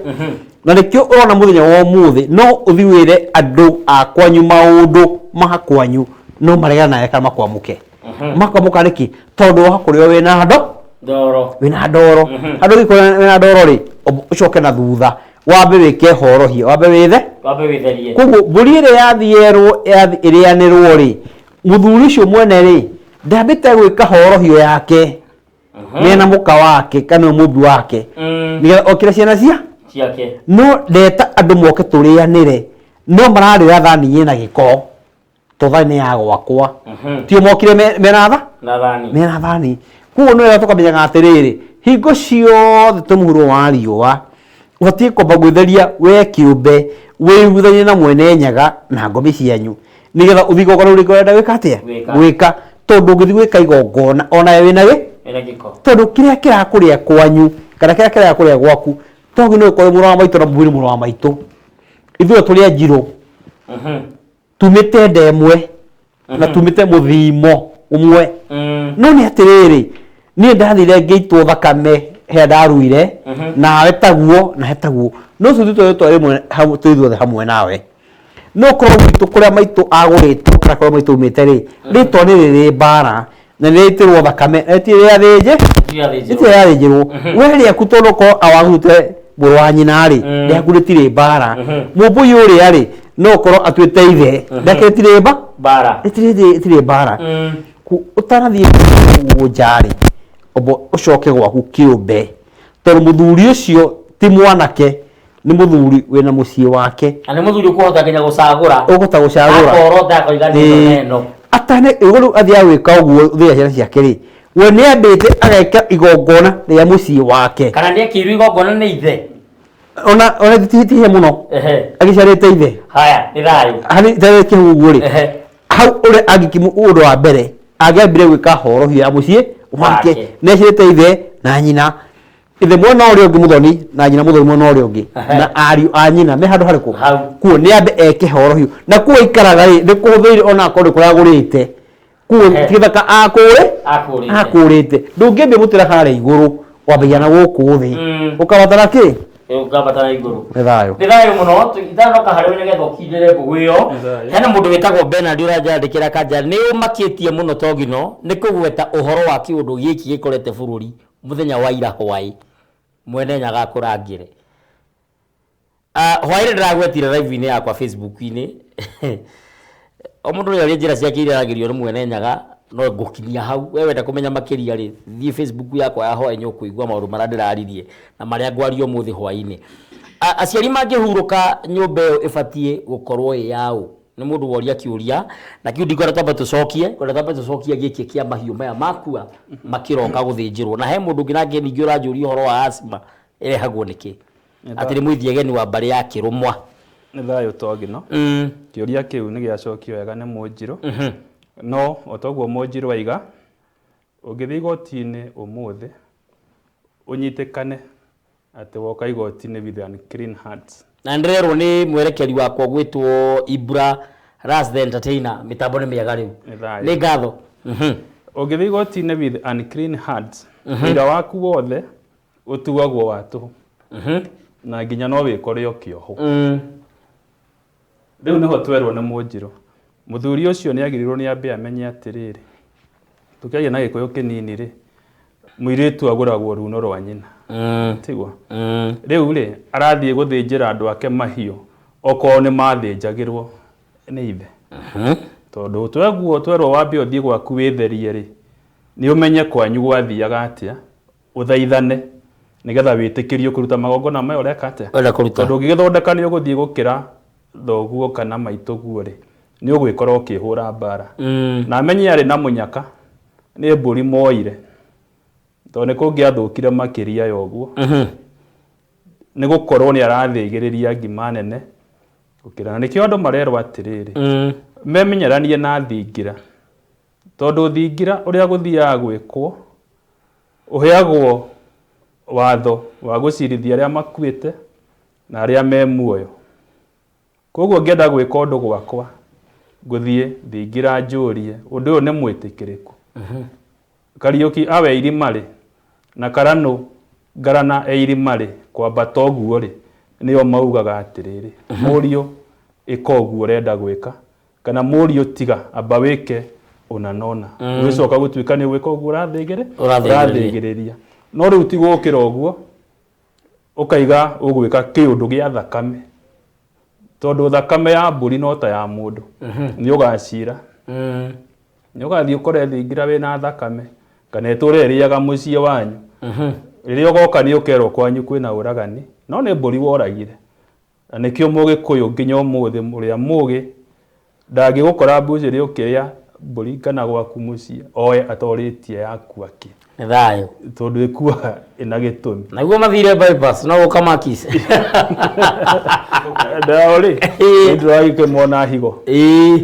Na nĩkĩo ũrona mũthenya wa ũmũthĩ no ũthiĩ wĩre andũ a kwanyu maũndũ ma kwanyu, no maregana nawe kana makwamũke. Makwamũka nĩkĩ? Tondũ wa kũrĩo wĩna ndo ndoro. Wĩna ndoro. Andũ ũngĩkorwo wĩna ndoro rĩ, ũcoke na thutha wambe wĩke horohio, wambe wĩthe wambe wĩtherie. Koguo mbũri ĩrĩa yathiĩ yerwo ĩrĩanĩrwo rĩ, mũthuri ũcio mwene rĩ, ndambĩte gwĩka horohio yake mena mũka wake kana mũmbi wake nĩgetha okĩre ciana cia ciake. No ndeta andũ moke tũrĩanĩre, no mararĩra thani ĩna gĩko to thani nĩ ya gwakwa. Tio mokire mena tha na thani. Mena thani. Koguo nĩ wega tũkamenyaga atĩrĩrĩ, hingo ciothe twĩ mũhuro wa riũa ũbatiĩ kwamba gwĩtheria we kĩũmbe, wĩiguithanie na Mwene Nyaga na ngomi cianyu, nĩgetha ũthiĩ igongona rĩu rĩngĩ ũrenda gwĩka atĩa? Gwĩka. Gwĩka. Tondũ ũngĩthiĩ gwĩka igongona onawe wĩna gĩ wĩna gĩko, tondũ kĩrĩa kĩrakũrĩa kwanyu kana kĩrĩa kĩrakũrĩa gwaku, to nginya ũkorwo mũrũ wa maitũ na mũburi mũrũ wa maitũ, ithuĩ tũrĩ anjirũ, tumĩte nda ĩmwe na tumĩte mũthimo ũmwe. No nĩ atĩrĩrĩ, niĩ ndathire ngĩitwo thakame harĩa ndaruire, nawe taguo na he taguo, no ũcio tũtue rĩtwa rĩmwe twĩ ithuothe hamwe nawe. No korwo gwitũ kũrĩa maitũ agũrĩtwo kana kũrĩa maitũ aumĩte rĩ, rĩtwa nĩ rĩrĩ mbara na nĩ rĩitĩrwo thakame na rĩtirĩ rĩathĩnjĩ, rĩtirĩ rĩathĩnjĩrwo. We rĩaku tondũ korwo awagũrĩte mũrũ wa nyina rĩ, rĩaku rĩtirĩ mbara. Mũmbũi ũrĩa rĩ, no ũkorwo atuĩte ithe, rĩake rĩtirĩ mba mbara. Rĩtirĩ mbara. Ũtanathiĩ ũguo nja rĩ, amba ũcoke gwaku kĩũmbe, tondũ mũthuri ũcio ti mwanake, nĩ mũthuri wĩna mũciĩ wake. Na nĩ mũthuri ũkũhota nginya gũcagũra. Ũkũhota gũcagũra. Akorota akoiga nĩ ĩno na ĩno. Atane ũguo rĩu athiaga gwĩka ũguo thĩa ciana ciake rĩ, we nĩ ambĩte ageka igongona rĩa mũciĩ wake. Kana nĩ ekĩirwo igongona nĩ ithe. Ona tihie mũno agĩciarĩte ithe. Haya, nĩ thayũ. Harĩ ithe kĩhu ũguo rĩ, hau ũrĩa angĩkimu ũndũ wa mbere angĩambire gwĩka horohio ya mũciĩ wake. Wake. Nĩaciarĩte ithe na nyina, ithe mwena ũrĩa ũngĩ mũthoni na nyina mũthoni mwena ũrĩa ũngĩ, na ariũ a nyina me handũ harĩkũ? Hau. Kuo nĩ ambe eke horohio na kuo aikaraga rĩ, nĩ kũhũthĩire ona akorwo nĩ kũrĩa agũrĩte kuo, ti gĩthaka akũrĩ akũrĩte. Akũrĩte. Ndũngĩambia mũtĩra harĩa igũrũ, wambagia na gũkũ thĩ, ũkabatara kĩ? Ngambata na igũrũ. Nĩ thayũ. Nĩ thayũ mũno. Itanoka harĩ we nĩgetha ũkindĩre mbũgũ ĩyo. Nĩ thayũ. Hena mũndũ wĩtagwo Bernard ũranjandĩkĩra kanja nĩ ũmakĩtie mũno Togino nĩ kũgweta ũhoro wa kĩũndũ gĩkĩ gĩkorete bũrũri mũthenya wa ira hwaĩ. Mwene Nyaga akũrangĩre. Hwaĩ-inĩ ndĩragwetire live-inĩ yakwa Facebook-inĩ. O mũndũ nĩ arĩ njĩra ciake iria aragĩrio nĩ mwene Nyaga, no ngũkinyia hau. We wenda kũmenya makĩria rĩ, thiĩ Facebook yakwa ya hwaĩ-inĩ ũkũigua maũndũ marĩa ndĩraririe na marĩa ngwaria ũmũthĩ hwaĩ-inĩ. Aciari mangĩhurũka nyũmba ĩyo ĩbatiĩ gũkorwo ĩ yaũ? Nĩ mũndũ woria kĩũria, na kĩu ndikwenda twambe tũcokie, ngwenda twambe tũcokie gĩkĩ kĩa mahiũ maya makua makĩroka gũthĩnjĩrwo. Na he mũndũ ũngĩ nake ningĩ ũranjũria ũhoro wa asthma ĩrehagwo nĩkĩ? Atĩ nĩ mũithiageni wa mbarĩ ya Kĩrũmwa. Nĩ thayũ Togino. Kĩũria kĩu nĩ gĩacokio wega nĩ Mũnjirũ. No o toguo Mũnjirũ aiga, ũngĩthiĩ igoti-inĩ ũmũthĩ, ũnyitĩkane atĩ woka igoti-inĩ with unclean hands. Na nĩndĩrerwo nĩ mwerekeri wakwa gwĩtwo Ibra Ras the Entertainer, mĩtambo nĩ mĩega rĩu. Nĩ thayũ. Nĩ ngatho. Ũngĩthiĩ igoti-inĩ with unclean hands, ũira waku wothe ũtuagwo wa tũhũ. Na nginya no wĩkore ũkĩohwo. Rĩu nĩho twerwo nĩ Mũnjirũ. Mũthuri ũcio nĩ agĩrĩirwo nĩ ambe amenye atĩrĩrĩ, tũkĩaria na Gĩkũyũ kĩnini rĩ, mũirĩtu agũragwo runo rwa nyina. Tiguo? Rĩu rĩ, arathiĩ gũthĩnjĩra andũ ake mahiũ okorwo nĩ mathĩnjagĩrwo nĩ ithe. Tondũ tweguo twerwo wambe ũthiĩ gwaku wĩtherie rĩ, nĩ ũmenye kwanyu gwathiaga atĩa, ũthaithane nĩgetha wĩtĩkĩrio kũruta magongona maya ũreka atĩa. Ũrenda kũruta. Tondũ ũngĩgĩthondeka nĩ ũgũthiĩ gũkĩra thoguo kana maitũguo rĩ, nĩ ũgwĩkora ũkĩhũra mbara. Na amenye arĩ na mũnyaka nĩ mbũri moire, tondũ nĩ kũngĩathũkire makĩria ya ũguo. Nĩ gũkorwo nĩ arathĩgĩrĩria ngima nene gũkĩra. Na nĩkĩo andũ marerwo atĩrĩrĩ, memenyeranie na thingira. Tondũ thingira ũrĩa gũthiaga gwĩkwo, ũheagwo watho wa gũcirithia arĩa makuĩte na arĩa me muoyo. Koguo ngĩenda gwĩka ũndũ gwakwa, ngũthiĩ thingira njũrie, ũndũ ũyũ nĩ mwĩtĩkĩrĩku. Kariũki awe irima rĩ, na Karanũ Ngarana e irima rĩ, kwambata ũguo rĩ, nĩo maugaga atĩrĩrĩ, mũriũ ĩka ũguo ũrenda gwĩka, kana mũriũ tiga amba wĩke ũna na ũna. Ũgĩcoka gũtuĩka nĩ ũgwĩka ũguo ũrathĩgĩrĩria. No rĩu ti gũkĩra ũguo, ũkaiga ũgwĩka kĩũndũ gĩa thakame. Tondũ thakame ya mbũri no ta ya mũndũ. Nĩ ũgacira. Nĩ ũgathiĩ ũkore thingira wĩna thakame, kana ĩtũre ĩrĩaga mũciĩ wanyu. Rĩrĩa ũgoka nĩ ũkerwo kwanyu kwĩna ũragani, no nĩ mbũri woragire. Na nĩkĩo mũgĩkũyũ nginya ũmũthĩ ũrĩa mũgĩ ndangĩgũkora mbucĩrĩ ũkĩrĩa mbũri kana gwaku mũciĩ oe atorĩtie yaku akĩ. Nĩ thayũ. Tondũ ĩkuaga ĩna gĩtũmi. Naguo mathire bypass no gũka makis. Nao rĩ, nĩ ndĩragĩkĩmona higo.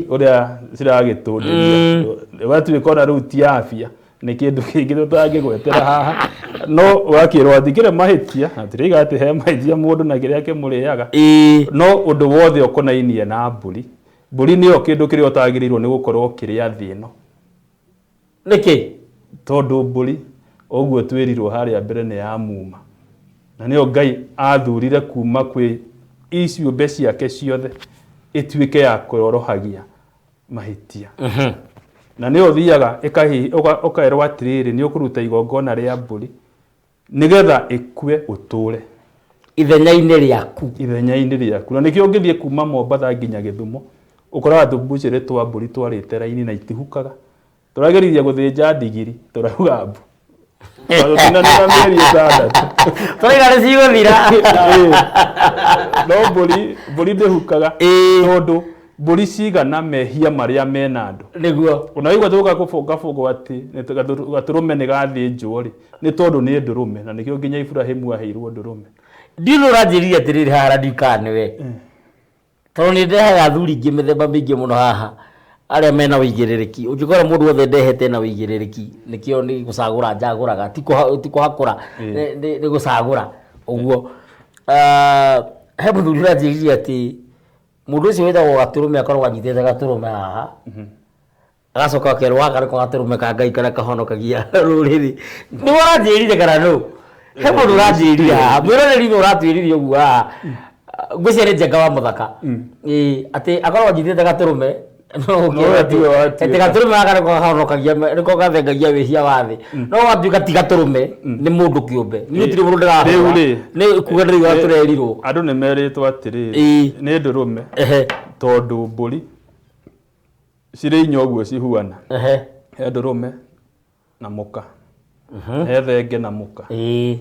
Ũrĩa ciragĩtũndĩria. Ũgatuĩka ona rĩu ti afya. Nĩ kĩndũ kĩngĩ tũtangĩgwetera haha. No ũgakĩrwo atikĩrĩ mahĩtia, na tũtirauga atĩ he mahĩtia mũndũ na kĩrĩa kĩmũrĩaga. No ũndũ wothe ũkonainie na mbũri. Mbũri nĩyo kĩndũ kĩrĩa ũtagĩrĩirwo nĩ gũkorwo ũkĩrĩa thĩ ĩno. Nĩkĩ? Tondũ mbũri, ũguo twĩrirwo harĩa mbere nĩ ya muma. Na nĩyo Ngai athurire kuma kwĩ ciũmbe ciake ciothe ĩtuĩke ya kũrorohagia mahĩtia. Na nĩyo ũthiaga ũkerwo atĩrĩrĩ, nĩ ũkũruta igongona rĩa mbũri nĩgetha ĩkue ũtũre. Ithenya-inĩ rĩaku. Ithenya-inĩ rĩaku. Na nĩkĩo ũngĩthiĩ kuma Mombatha nginya Gĩthumo, ũkoraga tũmbucĩrĩ twa mbũri twarĩte raini na itihukaga. Tũrageririe gũthĩnja ndigiri, tũrauga mbu. Tũtinanĩra mĩeri ĩtandatũ. Tũraiga nĩ cigũthira. No mbũri, mbũri ndĩhukaga. Tondũ mbũri cigana mehia marĩa mena andũ. Nĩguo. Ona waigua tũgũka kũbũngabũngwo atĩ gatũrũme nĩ gathĩnjwo rĩ, nĩ tondũ nĩ ndũrũme, na nĩkĩo nginya Iburahĩmu aheirwo ndũrũme. Ndiũĩ nũ ũranjĩrire atĩrĩrĩ haha na ndiũĩ kana nĩwe. Tondũ nĩ ndehaga athuri ingĩ mĩthemba mĩingĩ mũno haha arĩa mena ũigĩrĩrĩki. Ũngĩkora mũndũ wothe ndehete ena ũigĩrĩrĩki, nĩkĩo nĩ gũcagũra njagũraga, ti kũhakũra, nĩ gũcagũra ũguo. He mũthuri ũranjĩrire atĩ mũndũ ũcio wĩtagwo gatũrũme akoragwo anyitĩte gatũrũme haha, agacoka akerwo gaka nĩko gatũrũme ka Ngai karĩa kahonokagia rũrĩrĩ. Nĩwe ũranjĩrire kana nũ? He mũndũ ũranjĩrire haha, mwĩroreri nĩ ũratwĩrire ũguo haha. Ngwĩciria nĩ Njenga wa Mũthaka. Ĩĩ, atĩ akorwo anyitĩte gatũrũme, no ũkĩona No tiwe watuĩka. atĩ gatũrũme gaka nĩko kahonokagia nĩko gathengagia wĩhia wa thĩ. No gwatuĩka ti gatũrũme, nĩ mũndũ kĩũmbe. Niĩ gũtirĩ mũndũ ndĩrahũra. Rĩu rĩ, Nĩ kuga ndĩraigua tũrerirwo. Andũ nĩ merĩtwo atĩrĩrĩ, Ĩĩ. nĩ ndũrũme Ehe, tondũ mbũri cirĩ inya ũguo cihuana. ehe. He ndũrũme na mũka. He thenge na mũka. Ĩĩ.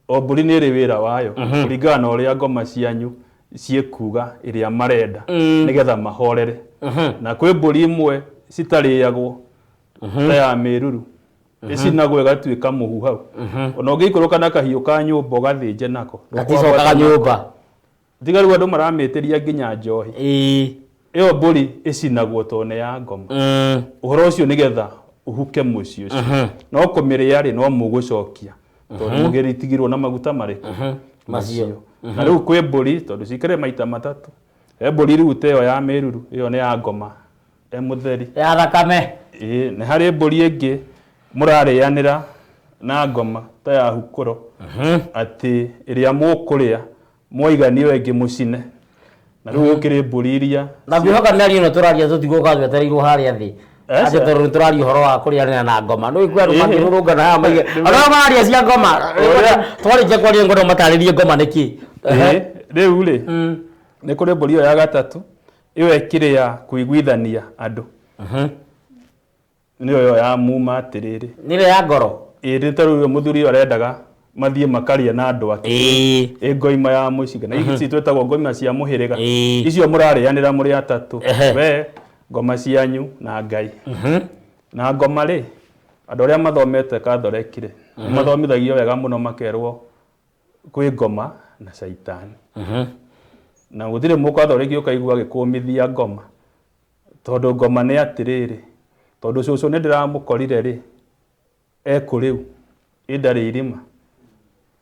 O mbũri nĩ ĩrĩ wĩra wayo kũringana na ũrĩa ngoma cianyu ciĩkuga ĩrĩa marenda nĩgetha mahorere. Na kwĩ mbũri imwe citarĩagwo ta ya mĩruru ĩcinagwo ĩgatuĩka mũhu hau. Ona ũngĩikũrũka na kahiũ ka nyũmba ũgathĩnje nako. Gaticokaga nyũmba. Tiga rĩu andũ maramĩtĩria nginya njohi. Ĩĩ. Ĩyo mbũri ĩcinagwo tondũ nĩ ya ngoma. Ũhoro ũcio nĩgetha ũhuke mũciĩ ũcio. No kũmĩrĩa rĩ no mũgũcokia tondũ mũgĩritigirwo na maguta marĩkũ? Macio. Na rĩu kwĩ mbũri tondũ cikĩrĩ maita matatũ. He mbũri rĩu ta ĩyo ya mĩruru ĩyo nĩ ya ngoma e mũtheri. Ya thakame. Ĩĩ, nĩ harĩ mbũri ĩngĩ mũrarĩanĩra na ngoma ta ya hukũro atĩ ĩrĩa mũkũrĩa mwaiganio ĩngĩ mũcine. Na rĩu gũkĩrĩ mbũri iria Na ngwĩhoka mĩario ĩno tũraria tũtigũka twetereirwo harĩa thĩ. Aca. Atĩ tondũ nĩtũraria ũhoro wa kũrĩanĩra na ngoma. Nĩ kwĩ andũ Ĩĩ. mangĩrũrũngana haha maige. Andũ arĩa mararia cia ngoma. Twarĩkia kwaria ngoma matarĩrie ngoma nĩ kĩ. Ĩĩ, rĩu rĩ nĩ kũrĩ mbũri ĩyo ya gatatũ ĩyo ĩkĩrĩ ya kũiguithania andũ nĩyo ĩyo ya muma atĩrĩrĩ Nĩ ĩrĩa ya ngoro. ĩĩ nĩ ta rĩu mũthuri ũyũ arendaga mathiĩ makarĩe na andũ ake Ĩĩ. ĩ ngoima ya mũcinga na ici twĩtagwo ngoima cia mũhĩrĩga Ĩĩ. icio mũrarĩanĩra mũrĩ atatũ Ehe. we ngoma cianyu na Ngai na ngoma rĩ andũ arĩa mathomete kathoreki rĩ nĩ mathomithagio wega mũno makerwo kwĩ ngoma na caitani na gũtirĩ mũkathoreki ũkaigua agĩkũmithia ngoma tondũ ngoma nĩ atĩrĩrĩ tondũ cũcũ nĩ ndĩramũkorire rĩ ekũ rĩu ĩ ndarĩ irima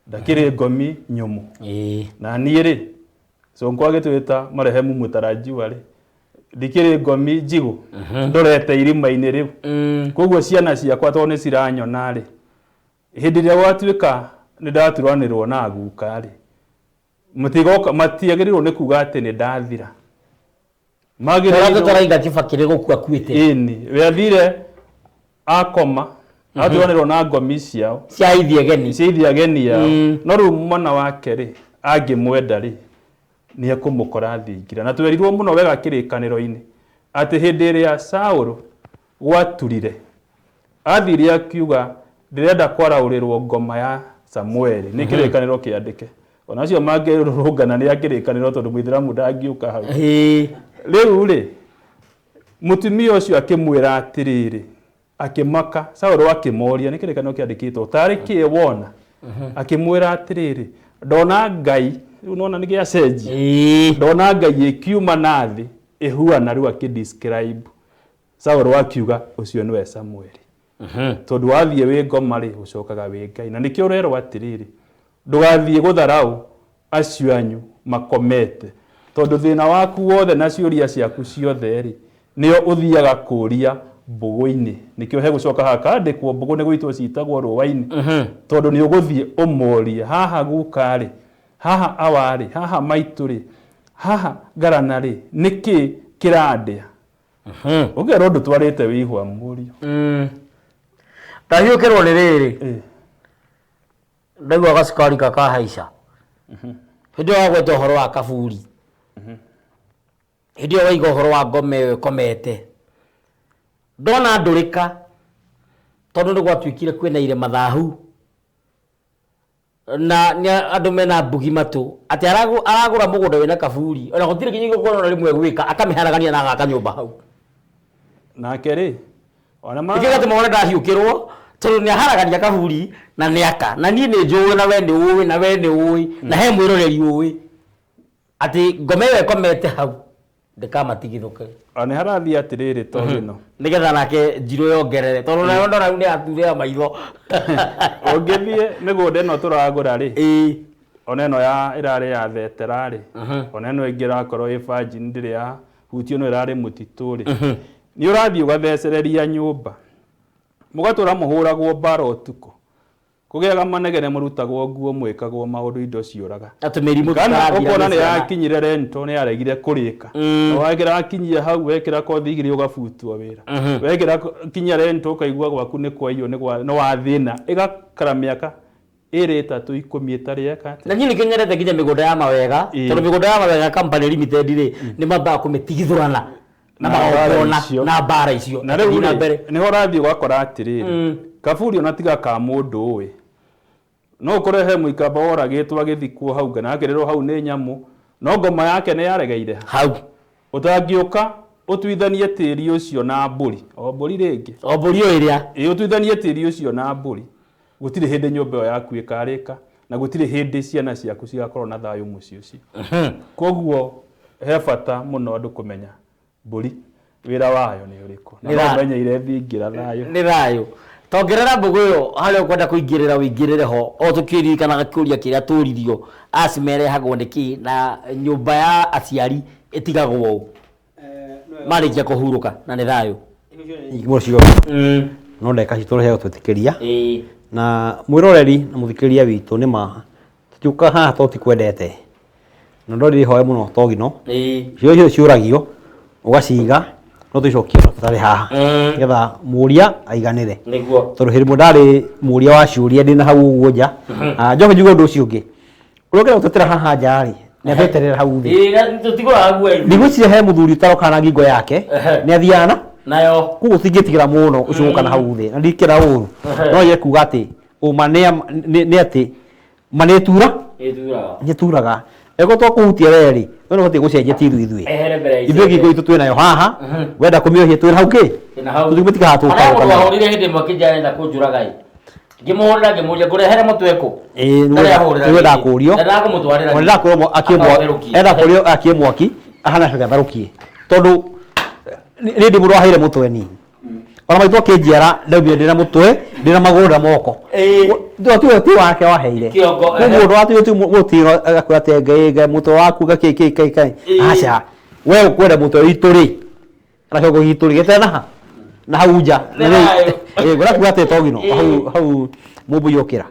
ndakĩrĩ ngomi nyũmũ Ĩĩ. na niĩ rĩ Sonko agĩtwĩta marehemu mũtarajiwa rĩ ndikĩrĩ ngomi njigũ ndorete irima-inĩ rĩu koguo ciana ciakwa tondũ nĩ ciranyona rĩ hĩndĩ ĩrĩa gwatuĩka nĩ ndaturanĩrwo na guka rĩ matigoka matiagĩrĩirwo nĩ kuga atĩ nĩ ndathira Tũrĩa magĩrĩirwo tũraiga Kibaki nĩ gũkua akuĩte. ĩni we athire akoma aturanĩrwo na ngomi ciao Cia ithiegeni. cia ithiageni yao no rĩu mwana wake rĩ angĩmwenda rĩ nĩ ekũmũkora thingira na twerirwo mũno wega kĩrĩkanĩro-inĩ atĩ hĩndĩ ĩrĩa Saũlũ gwaturire athire akiuga ndĩrenda kwaraũrĩrwo ngoma ya Samueli nĩ kĩrĩkanĩro kĩandĩke ona acio mangĩrũrũngana nĩ a kĩrĩkanĩro tondũ mũithĩramu ndangĩũka hau Ĩĩ. rĩu rĩ mũtumia ũcio akĩmwĩra atĩrĩrĩ akĩmaka Saũlũ akĩmoria nĩ kĩrĩkanĩro kĩandĩkĩtwo tarĩ kĩ wona akĩmwĩra atĩrĩrĩ ndona Ngai rĩu nona nĩ gĩacenjia Ĩĩ. ndona Ngai ĩkiuma na thĩ ĩhuana rĩu akĩ describe Saũlũ akiuga ũcio nĩwe Samueli tondũ wathiĩ wĩ ngoma rĩ ũcokaga wĩ Ngai na nĩkĩo ũrerwo atĩrĩrĩ ndũgathiĩ gũtharaũ acio anyu makomete tondũ thĩna waku wothe na ciũria ciaku ciothe rĩ nĩo ũthiaga kũria mbũgũ-inĩ nĩkĩo hegũcoka hakandĩkwo mbũgũ nĩ gũitwo citagwo rũa-inĩ tondũ nĩ ũgũthiĩ ũmorie haha guka rĩ haha awa rĩ haha maitũ rĩ haha ngarana rĩ nĩkĩ kĩrandĩa ũkerwo ndũtwarĩte wĩihwa mũriũ Ndahiũkĩrwo nĩ rĩrĩ. Ĩĩ. Ndaigua gacukari kakahaica. Hĩndĩ ĩyo wagweta ũhoro wa kaburi. Hĩndĩ ĩyo waiga ũhoro wa ngoma ĩyo ĩkomete. Ndona ndũrĩka tondũ nĩ gwatuĩkire kwĩna irema thahu na nĩ andũ mena mbugi matũ atĩ aragũra mũgũnda wĩna kaburi ona gũtirĩ nginya igongona rĩmwe gwĩka akamĩharagania na agaka nyũmba hau. Nake rĩ ona ma Nĩkĩo gĩatũma wone ndahiũkĩrwo tondũ nĩ aharagania kaburi na nĩ aka na niĩ nĩ njũĩ na we nĩ ũĩ na we nĩ ũĩ na he mwĩroreri ũĩ atĩ ngoma ĩyo ĩkomete hau ndĩkamatigithũke nĩ harathiĩ atĩrĩrĩ tondũ ĩno nĩgetha nake njirũ yongerere tondũ nayo ndona rĩu nĩ yaturĩra maitho. Ũngĩthiĩ mĩgũnda ĩno tũragũra rĩ Ĩĩ. ona ĩno ya ĩrarĩ ya thetera rĩ ona ĩno ĩngĩ ĩrakorwo ĩ virgin ndĩrĩ ya hutio no ĩrarĩ mũtitũ rĩ nĩ ũrathiĩ ũgathecereria nyũmba mũgatũra mũhũragwo mbara ũtukũ Kũgĩaga manegene mũrutagwo nguo mwĩkagwo maũndũ indo ciũraga. Na tũmĩrimũ Kana tũtarathira ũkona gwĩ nĩ ciana. yakinyire rento nĩ yaregire kũrĩka. Na wekĩra kinyia hau wekĩra kothi igĩrĩ ũgabutwo wĩra. Wekĩra kinyia rento ũkaigua gwaku nĩ kwaiywo nĩ gwa nĩ wathĩna. Ĩgakara mĩaka ĩrĩ ĩtatũ ikũmi ĩtarĩ yeka atĩa. Na niĩ nĩkĩo nyendete nginya mĩgũnda ya mawega. Tondũ mĩgũnda ya mawega company limited rĩ, nĩ mambaga kũmĩtigithũrana na Na mbara magongona icio. na mbara icio. Na rĩu Thiĩ na rĩ, mbere. nĩho ũrathiĩ ũgakora atĩrĩrĩ, kaburi ona tiga ka mũndũ ũĩ. No ũkore he mũikamba woragĩtwo agĩthikwo hau kana akĩrĩrwo hau nĩ nyamũ, no ngoma yake nĩ yaregeire hau. Ũtangĩũka ũtuithanie tĩri ũcio na mbũri, o mbũri rĩngĩ. O mbũri o ĩrĩa. Ĩĩ ũtuithanie tĩri ũcio na mbũri, gũtirĩ hĩndĩ nyũmba ĩyo yaku ĩkarĩka, na gũtirĩ hĩndĩ ciana ciaku cigakorwo na thayũ mũciĩ ũcio. Koguo he bata mũno andũ kũmenya mbũri wĩra wayo nĩ ũrĩkũ. Na Nĩ no tha- ũmenyeire thingira thayũ. Nĩ thayũ. Tongerera mbũgũ ĩyo harĩa ũkwenda kũingĩrĩra ũingĩrĩre ho o tũkĩririkanaga kĩũria kĩrĩa tũririo asthma ĩrehagwo nĩ kĩ na nyũmba ya aciari ĩtigagwo ũ marĩkia kũhurũka na nĩ thayũ. Nyingĩ mũno ciothe no ndagĩka citũ nĩ cia gũtwĩtĩkĩria na mwĩroreri na mũthikĩrĩria witũ nĩ ma tũtiũkaga haha tondũ tikwendete na ndorire ihoya mũno togino ciũria icio ciũragio ũgaciga no tũicokie tũtarĩ haha nĩgetha mũria aiganĩre Nĩguo. tondũ hĩndĩ ĩmwe ndarĩ mũria wa ciũria ndĩ na hau ũguo nja. Ah, njoke njuge ũndũ ũcio ũngĩ ũrĩa ũkĩenda gũtetera haha nja rĩ nĩ atweterera hau thĩ. Ĩĩ, na tũtigũraga nguo ithuĩ. Ndigwĩciria he mũthuri ũtarokaga na ngingo yake nĩ athiaga na nayo koguo tingĩtigĩra mũno ũcio gũka na hau thĩ na ndikĩra ũru no ye kuga atĩ ũma nĩ atĩ ma nĩ ĩtura ĩturaga nĩ ĩturaga ĩgo twakũhutia we rĩ we nĩ ũbatiĩ gũcenjia ti ithuĩ ithuĩ ehere mbere ya ithuĩ ngingo itũ twĩ nayo haha wenda kũmĩohia twĩ hau kĩ Twĩna hau. tũtigũtiga haha Harĩa mũndũ tũkaũka wahũrire hĩndĩ ĩmwe akĩnjĩra arenda kũnjũraga ĩ ngĩmũhũrĩra ngĩmũria ngũrehere mũtwe kũ Ĩĩ, nĩ Ndarĩ wenda- ahũrĩra nĩ wendaga rĩngĩ. kũũrio. Ndendaga kũmũtwarĩra Ona ndakũrwo mwa- akie mwa- Akaũtherũkie. enda kũrio akie mwaki ahana coke atharũkie tondũ nĩ ndĩ mũndũ waheire mũtwe ni ona maitũ akĩnjiara ndaumire ndĩna mũtwe ndĩna magũrũ na moko Ĩĩ. Ti ti wake waheire Kĩongo, koguo ũndũ watuire ti mũtino agakwĩra atĩ ngai ngai mũtwe waku gakĩ kĩ kĩ kĩ Ĩĩ. aca we ũkwenda mũtwe witũ rĩ kana kĩongo gitũ rĩ gĩtere na ha na hau nja Nĩ thayũ. ĩĩ ngwenda kuga atĩ togino Ĩĩ. hau hau mũmbũi okĩra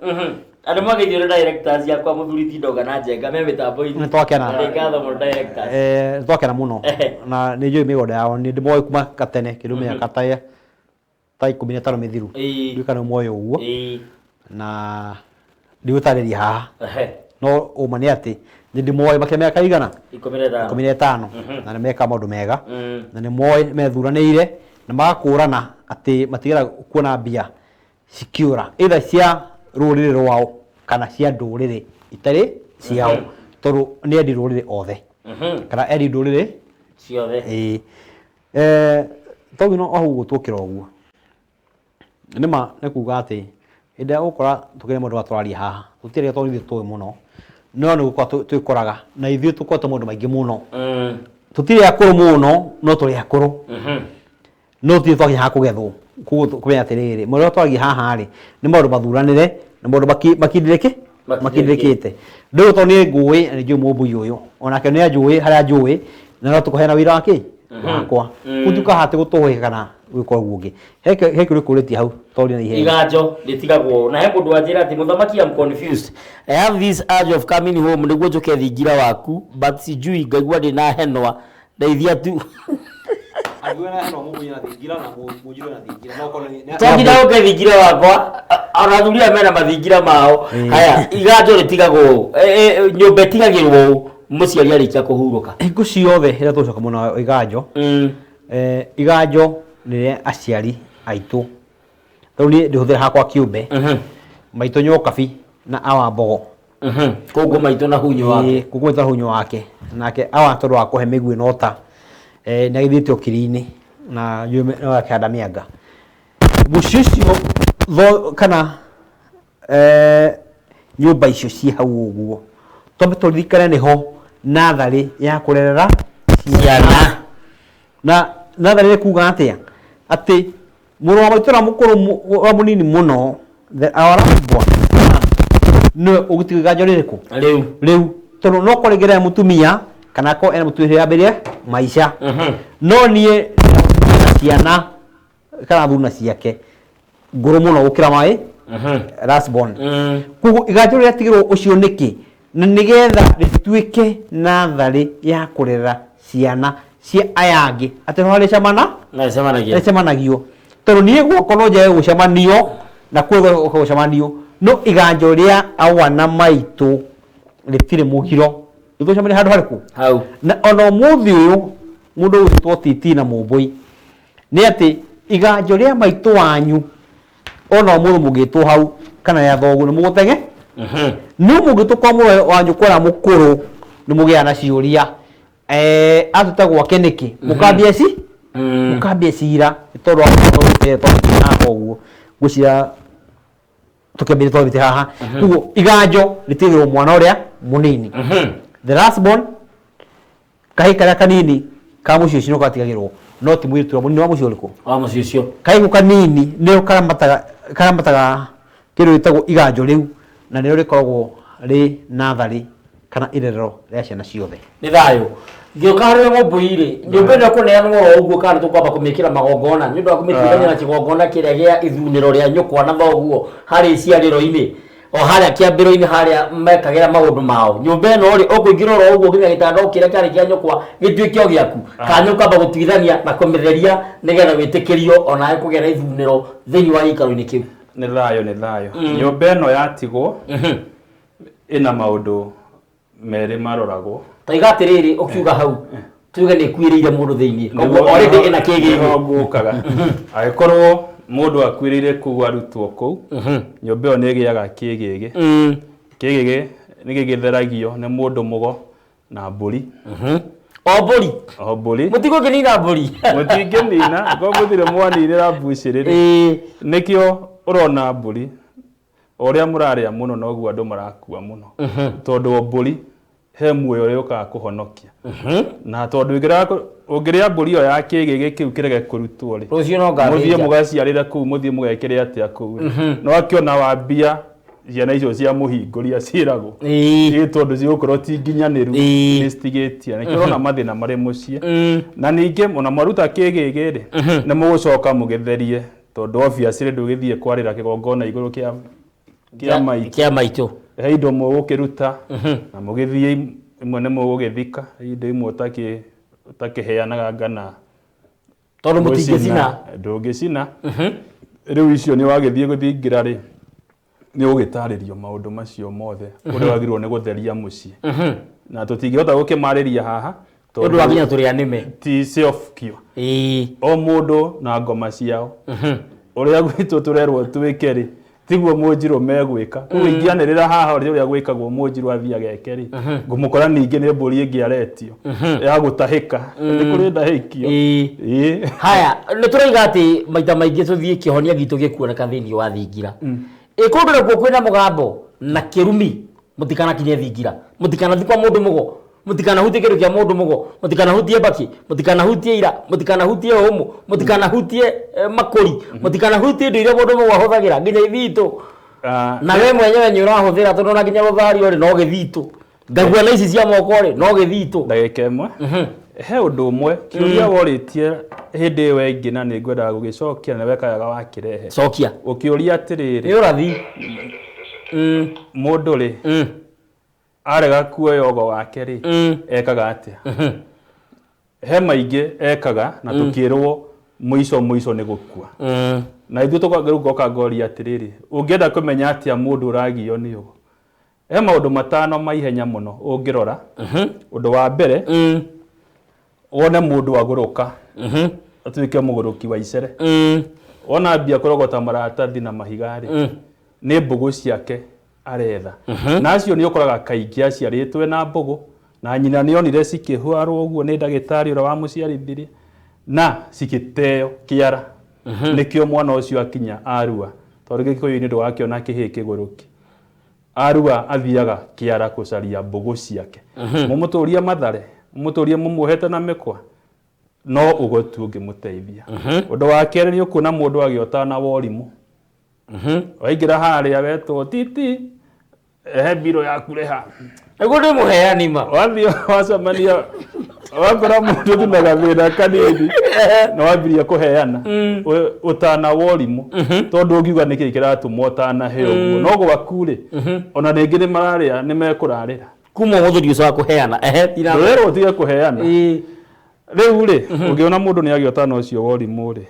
Andũ mageithio nĩ directors yakwa mũthuri Tindoga na Njenga me mĩtambo-inĩ. Nĩ twakena. Nĩ ngatho mũno directors. Eh, twakena mũno Ehe. na nĩ njũĩ mĩgũnda yao nĩ ndĩmoĩ kuma gatene kĩndũ mĩaka ta ta 15 mĩthiru Ĩĩ. ndiũĩ kana nĩ moĩ ũguo Ĩĩ. na ndigũtarĩria haha Ehe. no ũma nĩ atĩ nĩ ndĩmoĩ makĩria mĩaka igana 15. 15 na nĩ meka maũndũ mega na nĩ moĩ methuranĩire na magakũrana atĩ matigera kuona mbia cikiũra either cia rũrĩrĩ rwao kana cia ndũrĩrĩ itarĩ ciao tondũ nĩ endi rũrĩrĩ othe kana endi ndũrĩrĩ Ciothe. ĩĩ eh togino o hau gũtũkĩra ũguo nĩ ma nĩ kuga atĩ hĩndĩ ĩrĩa ũgũkora tũkĩrĩ maũndũ maya tũraria haha tũtirĩ tondũ ithuĩ tũĩ mũno no nĩ gũkorwo twĩkoraga na ithuĩ tũkoretwo maũndũ maingĩ mũno tũtirĩ akũrũ mũno no tũrĩ akũrũ no tũtirĩ twakinya ha kũgethwo koguo kũmenya atĩrĩrĩ maũndũ marĩa twaragia haha rĩ nĩ maũndũ mathuranĩre na maũndũ makindĩrĩkĩ makindĩrĩkĩte ndũyũ tondũ nĩ ngũĩ na nĩ njũĩ mũmbũi ũyũ onake nĩ anjũĩ harĩa njũĩ na no tũkũheana wĩra wa kĩ wakwa gũtuka haha atĩ gũtũhĩka kana gwĩka ũguo ũngĩ he kĩũria kũrĩtie hau tondũ na ihenya Iganjo rĩtigagwo na he mũndũ wanjĩra atĩ mũthamaki I'm confused I have this urge of coming home nĩguo njũke thingira waku but sijui ngaigua ndĩna henwa ndeithia tu twakinya gũke thingira wakwa ona athuri aya mena mathingira mao haya iganjo rĩtigagwo ũũ nyũmba ĩtigagĩrwo ũũ mũciari arĩkia kũhurũka hingo ciothe rĩrĩa tũgũcoka mũno wa iganjo iganjo nĩ rĩa aciari aitũ rĩu niĩ ndĩhũthĩra hakwa kĩũmbe maitũ nyokabi na awa mbogo kũngũ maitũ na hunyo wake kũngũ maitũ na hunyo wake nake awa tondũ wa kũhe mĩguĩ na ũta nĩ agĩthiĩte ũkiri-inĩ na no akĩhanda mĩanga mũciĩ ũcio kana nyũmba icio ciĩ hau ũguo twambe tũririkane nĩho natharĩ ya kũrerera ciana na natharĩ nĩ kuga atĩa atĩ mũrũ wa maitũ ũrĩa mũkũrũ ũrĩa mũnini mũno the our last born nĩwe ũgũtiga iganjo rĩrĩkũ rĩu rĩu tondũ no korwo rĩngĩ ena mũtumia kana akorwo ena mũtumia hĩndĩ ya mbere maica no niĩ ndĩna ciana kana thuna ciake ngũrũ mũno gũkĩra maĩ Last born. Koguo iganjo rĩatigĩrwo ũcio nĩkĩ? Na nĩgetha rĩtuĩke natharĩ ya kũrera ciana cia aya angĩ, atĩ no harĩcemana Nacemanagia. rĩcemanagio, tondũ niĩ gwakwa no njage gũcemanio na kũu gũka gũcemanio, no iganjo rĩa awa na maitũ rĩtirĩ mũgiro, nĩtũcemania handũ harĩkũ? Hau. Na ona ũmũthĩ ũyũ mũndũ ũgwĩtwo Titi na Mũmbũi nĩ atĩ iganjo rĩa maitũ wanyu ona ũmũthĩ mũngĩtwo hau kana rĩa thoguo nĩ mũgũtege, no mũngĩtwo kwa mũrũ wa nyũkwa ũrĩa mũkũrũ nĩ mũgĩaga na ciũria, atũta gwake nĩkĩ? Mũkambia ci mũkambia cira nĩ tondũ wa haha ũguo ngwĩciria tũkĩambĩrĩria twambĩte haha. Koguo iganjo rĩtigĩrwo mwana ũrĩa mũnini, the last born, kahĩ karĩa kanini ka mũciĩ ũcio nĩko gatigagĩrwo, no ti mũirĩtu ũrĩa mũnini wa mũciĩ ũrĩkũ? Wa mũciĩ ũcio. Kahĩ kau kanini nĩo karamataga karamataga kĩndũ gĩtagwo iganjo rĩu, na nĩrĩo rĩkoragwo rĩ natharĩ kana irerero rĩa ciana ciothe. Nĩ thayũ. Ngĩũka harĩ we Mũmbũi rĩ, nyũmba ĩno ĩkũneanwo oro ũguo kana tũkwamba kũmĩkĩra magongona nĩ ũndũ wa kũmĩtuithania na kĩgongona kĩrĩa gĩa ithunĩro rĩa nyũkwa na thoguo harĩ iciarĩro-inĩ, o harĩa kĩambĩro-inĩ harĩa mekagĩra maũndũ mao? Nyũmba ĩno rĩ, ũkũingĩra oro ũguo nginya gĩtanda o kĩrĩa kĩarĩ kĩa nyũkwa gĩtuĩke o gĩaku, kana nĩ ũkwamba gũtuithania na kũmĩtheria nĩgetha wĩtĩkĩrio onawe kũgĩa na ithunĩro thĩinĩ wa gĩikaro-inĩ kĩu? Nĩ thayũ, nĩ thayũ. Nyũmba ĩno yatigwo ĩna maũndũ merĩ maroragwo. Taiga atĩrĩrĩ, ũkiuga hau tuge nĩ ĩkuĩrĩire mũndũ thĩinĩ, koguo already ĩna kĩgĩgĩ. Nĩho ngũkaga. Angĩkorwo mũndũ akuĩrĩire kũu, arutwo kũu, nyũmba ĩyo nĩ ĩgĩaga kĩgĩgĩ. Kĩgĩgĩ nĩ gĩgĩtheragio nĩ mũndũ mũgo na mbũri. O mbũri? O mbũri. Mũtigũkĩnina mbũri? Mũtingĩnina korwo mũtirĩ mwaninĩra mbucĩrĩ rĩ. Nĩkĩo ũrona mbũri, o ũrĩa mũrarĩa mũno noguo andũ marakua mũno, tondũ o mbũri he muoyo ũrĩa ũkaga kũhonokia, na tondũ ũngĩrĩa mbũri ĩyo ya kĩgĩgĩ kĩu kĩrege kũrutwo rĩ, Rũciũ no mũthiĩ ngathĩnja. Mũgaciarĩre kũu, mũthiĩ mũgekĩre atĩa kũu rĩ, no akĩona wambia ciana icio cia mũhingũria ciĩragwo ĩ tondũ cigũkorwo ti nginyanĩru, nĩ citigĩtie, nĩkĩo ũrona mathĩna marĩ mũciĩ. Na ningĩ ona mwaruta kĩgĩgĩ rĩ, nĩ mũgũcoka mũgĩtherie, tondũ obviously ndũgĩthiĩ kwarĩra kĩgongona igũrũ kĩa maitũ. Kĩa maitũ. He indo mũgũkĩruta na mũgĩthiĩ, imwe nĩ mũgũgĩthika, indo imwe ũtakĩheanaga ngana Tondũ mũtingĩcina. Ndũngĩcina. Rĩu icio nĩ wagĩthiĩ gũthingira rĩ, nĩ ũgĩtarĩrio maũndũ macio mothe ũrĩa wagĩrĩirwo nĩ gũtheria mũciĩ, na tũtingĩhota gũkĩmarĩria haha. Ũndũ wa nginya tũrĩ anĩme. Ti self cure. O mũndũ na ngoma ciao, ũrĩa gwitũ tũrerwo twĩke rĩ, tiguo mũnjirũ megwĩka. Koguo ingĩanĩrĩra haha ũrĩa gwĩkagwo, mũnjirũ athiĩ ageke rĩ, ngũmũkora ningĩ nĩ mbũri ĩngĩ aretio ya gũtahĩka, nĩ kũrĩ ndahĩkio. Ĩĩ. Haya, nĩ tũroiga atĩ maita maingĩ tũthiĩ kĩhonia gitũ gĩkuoneka thĩinĩ wa thingira. Ĩ kũndũ nakuo kwĩna mũgambo na kĩrumi, mũtikanakinye thingira, mũtikanathi kwa mũndũ mũgo, mũtikanahutie kĩndũ kĩa mũndũ mũgo, mũtikanahutie mbakĩ, mũtikanahutie ira, mũtikanahutie ũmũ, mũtikanahutie makũri, mũtikanahutie indo iria mũndũ mũgo ahũthagĩra, nginya ithitũ? Na we mwenyewe nĩ ũrahũthĩra, tondũ ona nginya rũthario rĩ, no gĩthitũ, ngaigua na ici cia moko rĩ, no gĩthitũ. Ndagĩka ĩmwe, he ũndũ ũmwe kĩũria worĩtie hĩndĩ ĩyo ĩngĩ na nĩ ngwendaga gũgĩcokia, na wekaga wakĩrehe. Cokia. Ũkĩũria atĩrĩrĩ, Nĩ ũrathi. Mũndũ rĩ, arega kuoya ũgo wake rĩ, ekaga atĩa? He maingĩ ekaga, na tũkĩrwo mũico mũico nĩ gũkua. Na ithuĩ rĩu ngoka ngoria atĩrĩrĩ, ũngĩenda kũmenya atĩa mũndũ ũragio nĩ ũgo? He maũndũ matano ma ihenya mũno ũngĩrora. Ũndũ wa mbere, wone mũndũ agũrũka, atuĩke mũgũrũki wa icere. Wona ambia kũrogota maratathi na mahiga rĩ, nĩ mbũgũ ciake aretha. Na acio nĩ ũkoraga kaingĩ aciarĩtwo na mbũgũ, na nyina nĩ onire cikĩhwarwo ũguo nĩ ndagĩtarĩ ũrĩa wamũciarithirie na cigĩteo kĩara. Nĩkĩo mwana ũcio akinya arua, tondũ Gĩkũyũ-inĩ ndũgakĩona kĩhĩĩ kĩgũrũki. Arua athiaga kĩara gũcaria mbũgũ ciake. Mũmũtũrie mathare, mũmũtũrie mũmuohete na mĩkwa, no ũgo tu ũngĩmũteithia. Ũndũ wa kerĩ, nĩ ũkuona mũndũ agĩota na worimũ. Waingĩra harĩa wetwo titi, ehe mbirũ yaku rĩha. Naguo ndĩ mũheani ma. Wathiĩ wacemania wakora mũndũ tu na gathĩna kanini na wambirie kũheana ũtana wa ũrimũ, tondũ ũngiuga nĩkĩ kĩratũma ũtanahe ũguo, no gwaku rĩ, ona rĩngĩ nĩ mararĩa, nĩ mekũrarĩra. Kuma ũmũthĩ ndiũcoka kũheana. Ehe, thira. Ndũrerwo ũtige kũheana. Rĩu rĩ, ũngĩona mũndũ nĩ agĩa ũtana ũcio wa ũrimũ rĩ,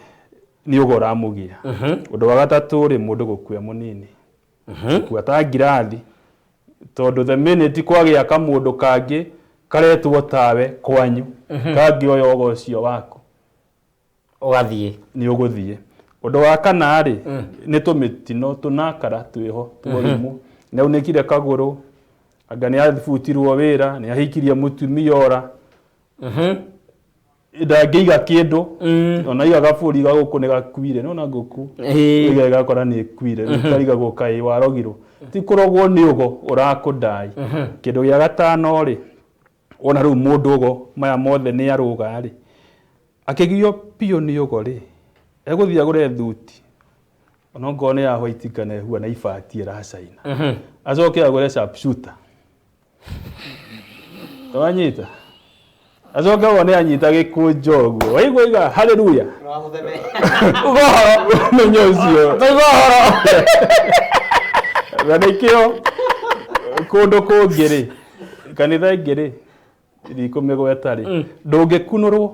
nĩ ũgo ũramũgia. Ũndũ wa gatatũ rĩ, mũndũ gũkua mũnini, gũkua ta ngirathi, tondũ the minute kwagĩa kamũndũ kangĩ karetwo tawe kwanyu kangĩoya ũgo ũcio waku, ũgathiĩ. Nĩ ũgũthiĩ. Ũndũ wa kana rĩ, nĩ tũmĩtino tũnakara twĩho tworimũ, nĩ aunĩkire kagũrũ, anga nĩ abutirwo wĩra, nĩ ahikirie mũtumia ora, ndangĩiga kĩndũ, ona iga gabũri ga gũkũ nĩ gakuire, nĩwona ngũkũ ĩiga ĩgakora nĩ ĩkuire, rĩu karigagwo kaĩ warogirwo, ti kũrogwo, nĩ ũgo ũrakũndai. Kĩndũ gĩa gatano rĩ, wona rĩu mũndũ ũgo maya mothe nĩ arũga rĩ, akĩgio biũ nĩ ũgo rĩ, egũthiĩ agũre thuti onokorwo nĩ ya white kana ĩhuana ibati ĩracaina, acoke agũre sharpshooter, wanyita, acoke wone anyita gĩkũnjo ũguo, waigua iga haleluya. Uga ũhoro. Ũmenyo ũcio. Tũiga ũhoro. Na nĩkĩo kũndũ kũngĩ rĩ, kanitha ĩngĩ rĩ, ndikũmĩgweta rĩ, ndũngĩkunũrwo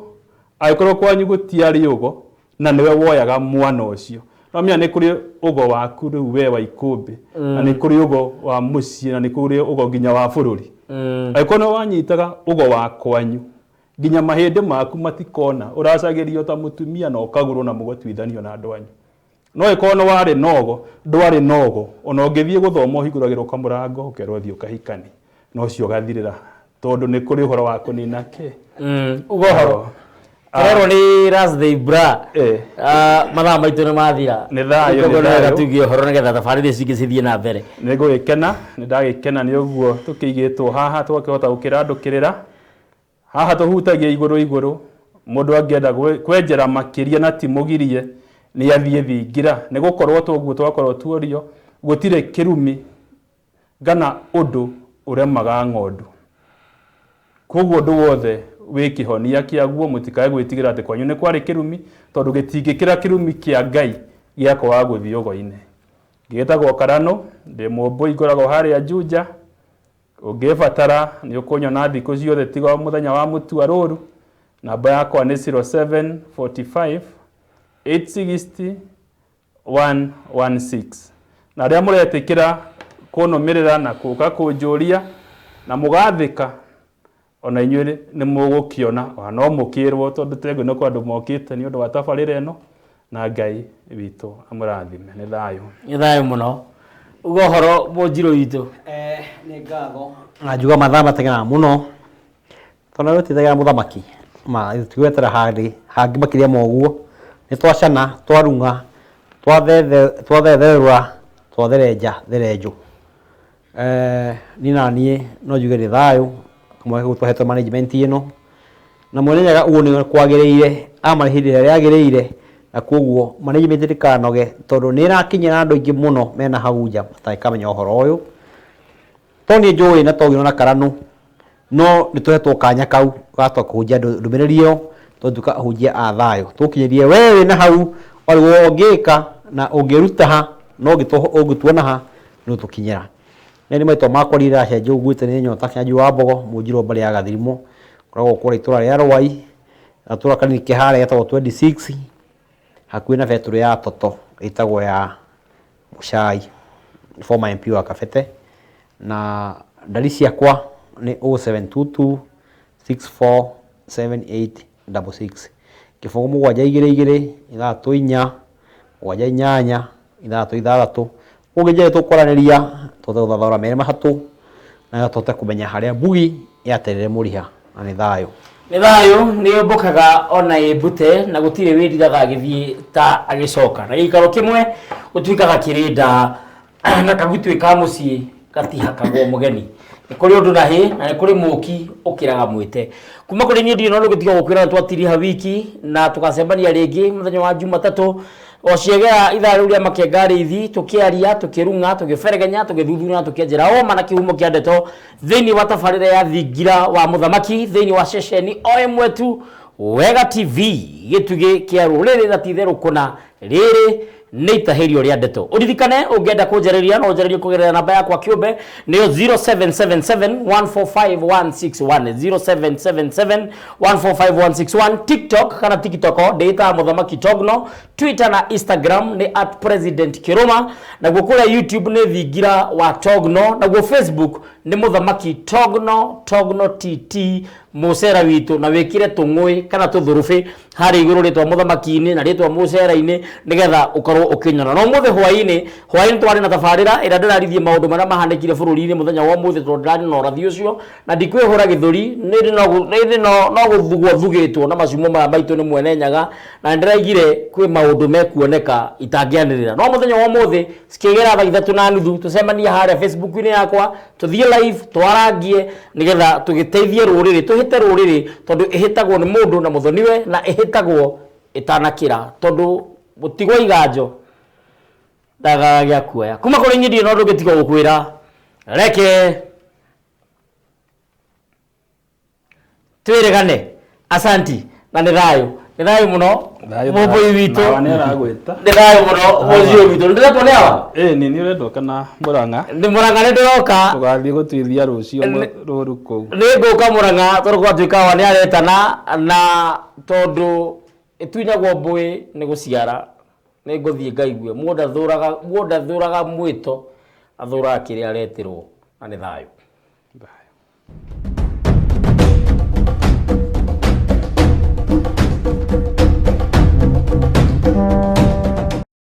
angĩkorwo kwanyu gũtiarĩ ũgo na nĩwe woyaga mwana ũcio. No menya nĩ kũrĩ ũgo waku rĩu we wa ikũmbĩ, na nĩ kũrĩ ũgo wa mũciĩ, na nĩ kũrĩ ũgo nginya wa bũrũri. Angĩkorwo nĩ wanyitaga ũgo wa kwanyu, nginya mahĩndĩ maku matikona ũracagĩrio ta mũtumia na ũkagũrwo na mũgatuithanio na andũ anyu. No ĩkorwo nĩ warĩ nogo, ndwarĩ nogo, ona ũngĩthiĩ gũthoma ũhingũragĩrwo kamũrango ũkerwo thiĩ ũkahikani, na ũcio ũgathirĩra, tondũ nĩ kũrĩ ũhoro wa kũnina kĩ. Uga ũhoro. Tũrerwo nĩ Thursday bra. Mathaa maitũ nĩ mathira. Nĩ thayũ, nĩ Koguo nĩ wega thayũ. tuge ũhoro nĩgetha tabarĩra ici ingĩ cithiĩ na mbere. Nĩ ngũgĩkena, nĩ ndagĩkena nĩ ũguo tũkĩigĩtwo haha tũgakĩhota gũkĩrandũkĩrĩra haha, tũhutagia igũrũ igũrũ. Mũndũ angĩenda kwenjera makĩria na ti mũgirie, nĩ athiĩ thingira, nĩ gũkorwo toguo twakorwo tuorio, gũtirĩ kĩrumi ngana ũndũ ũremaga ng'ondu, koguo ũndũ wothe wĩ kĩhonia kĩaguo. Mũtikae gwĩtigĩra atĩ kwanyu nĩ kwarĩ kĩrumi, tondũ gĩtingĩkĩra kĩrumi kĩa Ngai gĩa kwaga gũthiĩ ũgo-inĩ. Ngĩgĩtagwo Karano, ndĩ mũmbũi, ngoragwo harĩa Juja. Ũngĩbatara nĩ ũkũnyona thikũ ciothe tiga o mũthenya wa mũtua rũru. Namba yakwa nĩ 0745 860 116. Na arĩa mũretĩkĩra kũnũmĩrĩra na kũka kũnjũria na mũgathĩka, ona inyuĩ nĩ mũgũkĩona, ona no mũkĩrwo, tondũ tengwe nĩ kwa andũ mokĩte nĩ ũndũ wa tabarĩra ĩno, na Ngai witũ amũrathime. Nĩ thayũ. Nĩ thayũ mũno. Uga ũhoro, mũnjirũ witũ. Nĩ ngatho na njuga mathaa mateng'eraga mũno, tondũ gũtithagĩra mũthamaki ma tigwetera handĩ hangĩ makĩria ma ũguo. Nĩ twacana, twarung'a, twathetherũra, twatherenja therenjũ. Niĩ na niĩ no njuge nĩ thayũ kamweke kau twahetwo management ĩno na Mwene Nyaga, ũguo nĩ kwagĩrĩire amarĩhe ihinda rĩrĩa rĩagĩrĩire, na koguo management ndĩkanoge, tondũ nĩ ĩrakinyĩra andũ aingĩ mũno mena hau nja matangĩkamenya ũhoro ũyũ. To niĩ njũĩ na to na Karanũ, no nĩ tũhetwo kanya kau ga kũhunjia ndũmĩrĩri ĩyo, tũtuĩka ahunjia a thayũ, tũkinyĩrie we wĩna hau warigwo ũngĩka na ũngĩruta ha, no ũngĩtuona ha nĩ ũtũkinyĩra. Nĩ marĩtwa makwa ndiracenjia, ũguĩte nĩ Nyota Kĩanjui wa Mbogo, mũnjirwo mbarĩ ya Gathirimo, ngoragwo kũrĩa itũra rĩa Rwai, gatũra kanini ke harĩa getagwo 26, hakuhĩ na betũrũ ya Toto ĩtagwo ya Mũcai, former MP wa Kabete, na ndari ciakwa nĩ 0722 647866, 072 22 64 78 66. Ũngĩnjĩra tũkwaranĩria, tũhote gũthathaũra merĩ matatũ na tũhote kũmenya harĩa mbugi yaterere mũriha, na nĩ thayũ. Nĩ thayũ. Nĩ ũmbũkaga ona ĩmbute na gũtirĩ wĩriraga agĩthiĩ ta agĩcoka, na gĩikaro kĩmwe gũtuĩkaga kĩrĩ nda na kagutuĩ ka mũciĩ gatihakagwo mũgeni. Nĩ kũrĩ ũndũ na hĩ, na nĩ kũrĩ mũki ũkĩraga mwĩte. Kuma kũrĩ niĩ ndirĩ no gũtiga gũkwĩra twatiriha wiki na tũgacemania rĩngĩ mũthenya wa Jumatatũ. O ciegera ithaa rĩu rĩa makenga rĩithi tũkĩaria, tũkĩrung'a, tũgĩberegenya, tũgĩthuthuria na tũkĩenjera ũma na kĩhumo kĩa ndeto thĩinĩ wa tabarĩra ya thingira wa mũthamaki thĩinĩ wa ceceni o ĩmwe tu, Wega TV, gĩtugĩ kĩa rũrĩrĩ na ti itherũ kũna rĩrĩ nĩ itahĩrio rĩa ndeto. Ũririkane ũngĩenda kũnjarĩria no ũnjarĩrie kũgerera namba yakwa kĩũmbe nĩyo 0777145161, 0777145161. TikTok kana TikTok ndĩĩtaga Mũthamaki Togno, Twitter na Instagram nĩ at President Kĩrũma, naguo kũrĩa YouTube nĩ Thingira wa Togno, naguo Facebook nĩ Mũthamaki Togno, Togno TT mũcera witũ, na wĩkĩre tũng'ũĩ kana tũthũrũbĩ harĩa igũrũ rĩtwa mũthamaki-inĩ na rĩtwa mũcera-inĩ nĩgetha ũkorwo ũkĩnyona. Na ũmũthĩ hwaĩ-inĩ, hwaĩ-inĩ twarĩ na tabarĩra ĩrĩa ndĩrarithie maũndũ marĩa mahanĩkire bũrũri-inĩ mũthenya wa ũmũthĩ, tondũ ndĩrarĩ na ũrathi ũcio na ndikwĩhũra gĩthũri, nĩndĩ no gũthugwo thugĩtwo na macumo maya maitũ nĩ Mwene Nyaga, na nĩndĩraigire kwĩ maũndũ mekuoneka itangĩanĩrĩra. No mũthenya wa ũmũthĩ cikĩgera thaa 3:30 tũcemanie harĩa Facebook-inĩ yakwa, tũthiĩ live twarangie nĩgetha tũgĩteithie rũrĩrĩ, tũhĩte rũrĩrĩ, tondũ ĩhĩtagwo nĩ mũndũ na mũthoniwe na ĩhĩtagwo ĩtanakĩra, tondũ mũtigwo iganjo ndagaga gĩa kuoya. Kuma kũrĩ inyuĩ ndirĩ na ũndũ ũngĩ tiga gũkwĩra reke twĩrĩgane. Asanti na nĩ thayũ, nĩ thayũ mũno mũmbũi witũ. Nawa nĩ aragwĩta. Nĩ thayũ mũno mũciĩ witũ, nĩ ndĩretwo nĩ awa. Ĩ nĩ niĩ ũrendwo kana Mũrang'a? Nĩ Mũrang'a, nĩ ndĩroka. Tũgathiĩ gũtuithia rũciũ rũru kũu. Nĩ ngũka Mũrang'a tondũ gwatuĩka awa nĩ aretana, na tondũ ĩtunyagwo mbũĩ nĩ gũciara, nĩ ngũthiĩ ngaigue. Mũndũ athũraga mwĩto, athũraga kĩrĩa aretĩrwo, na nĩ thayũ.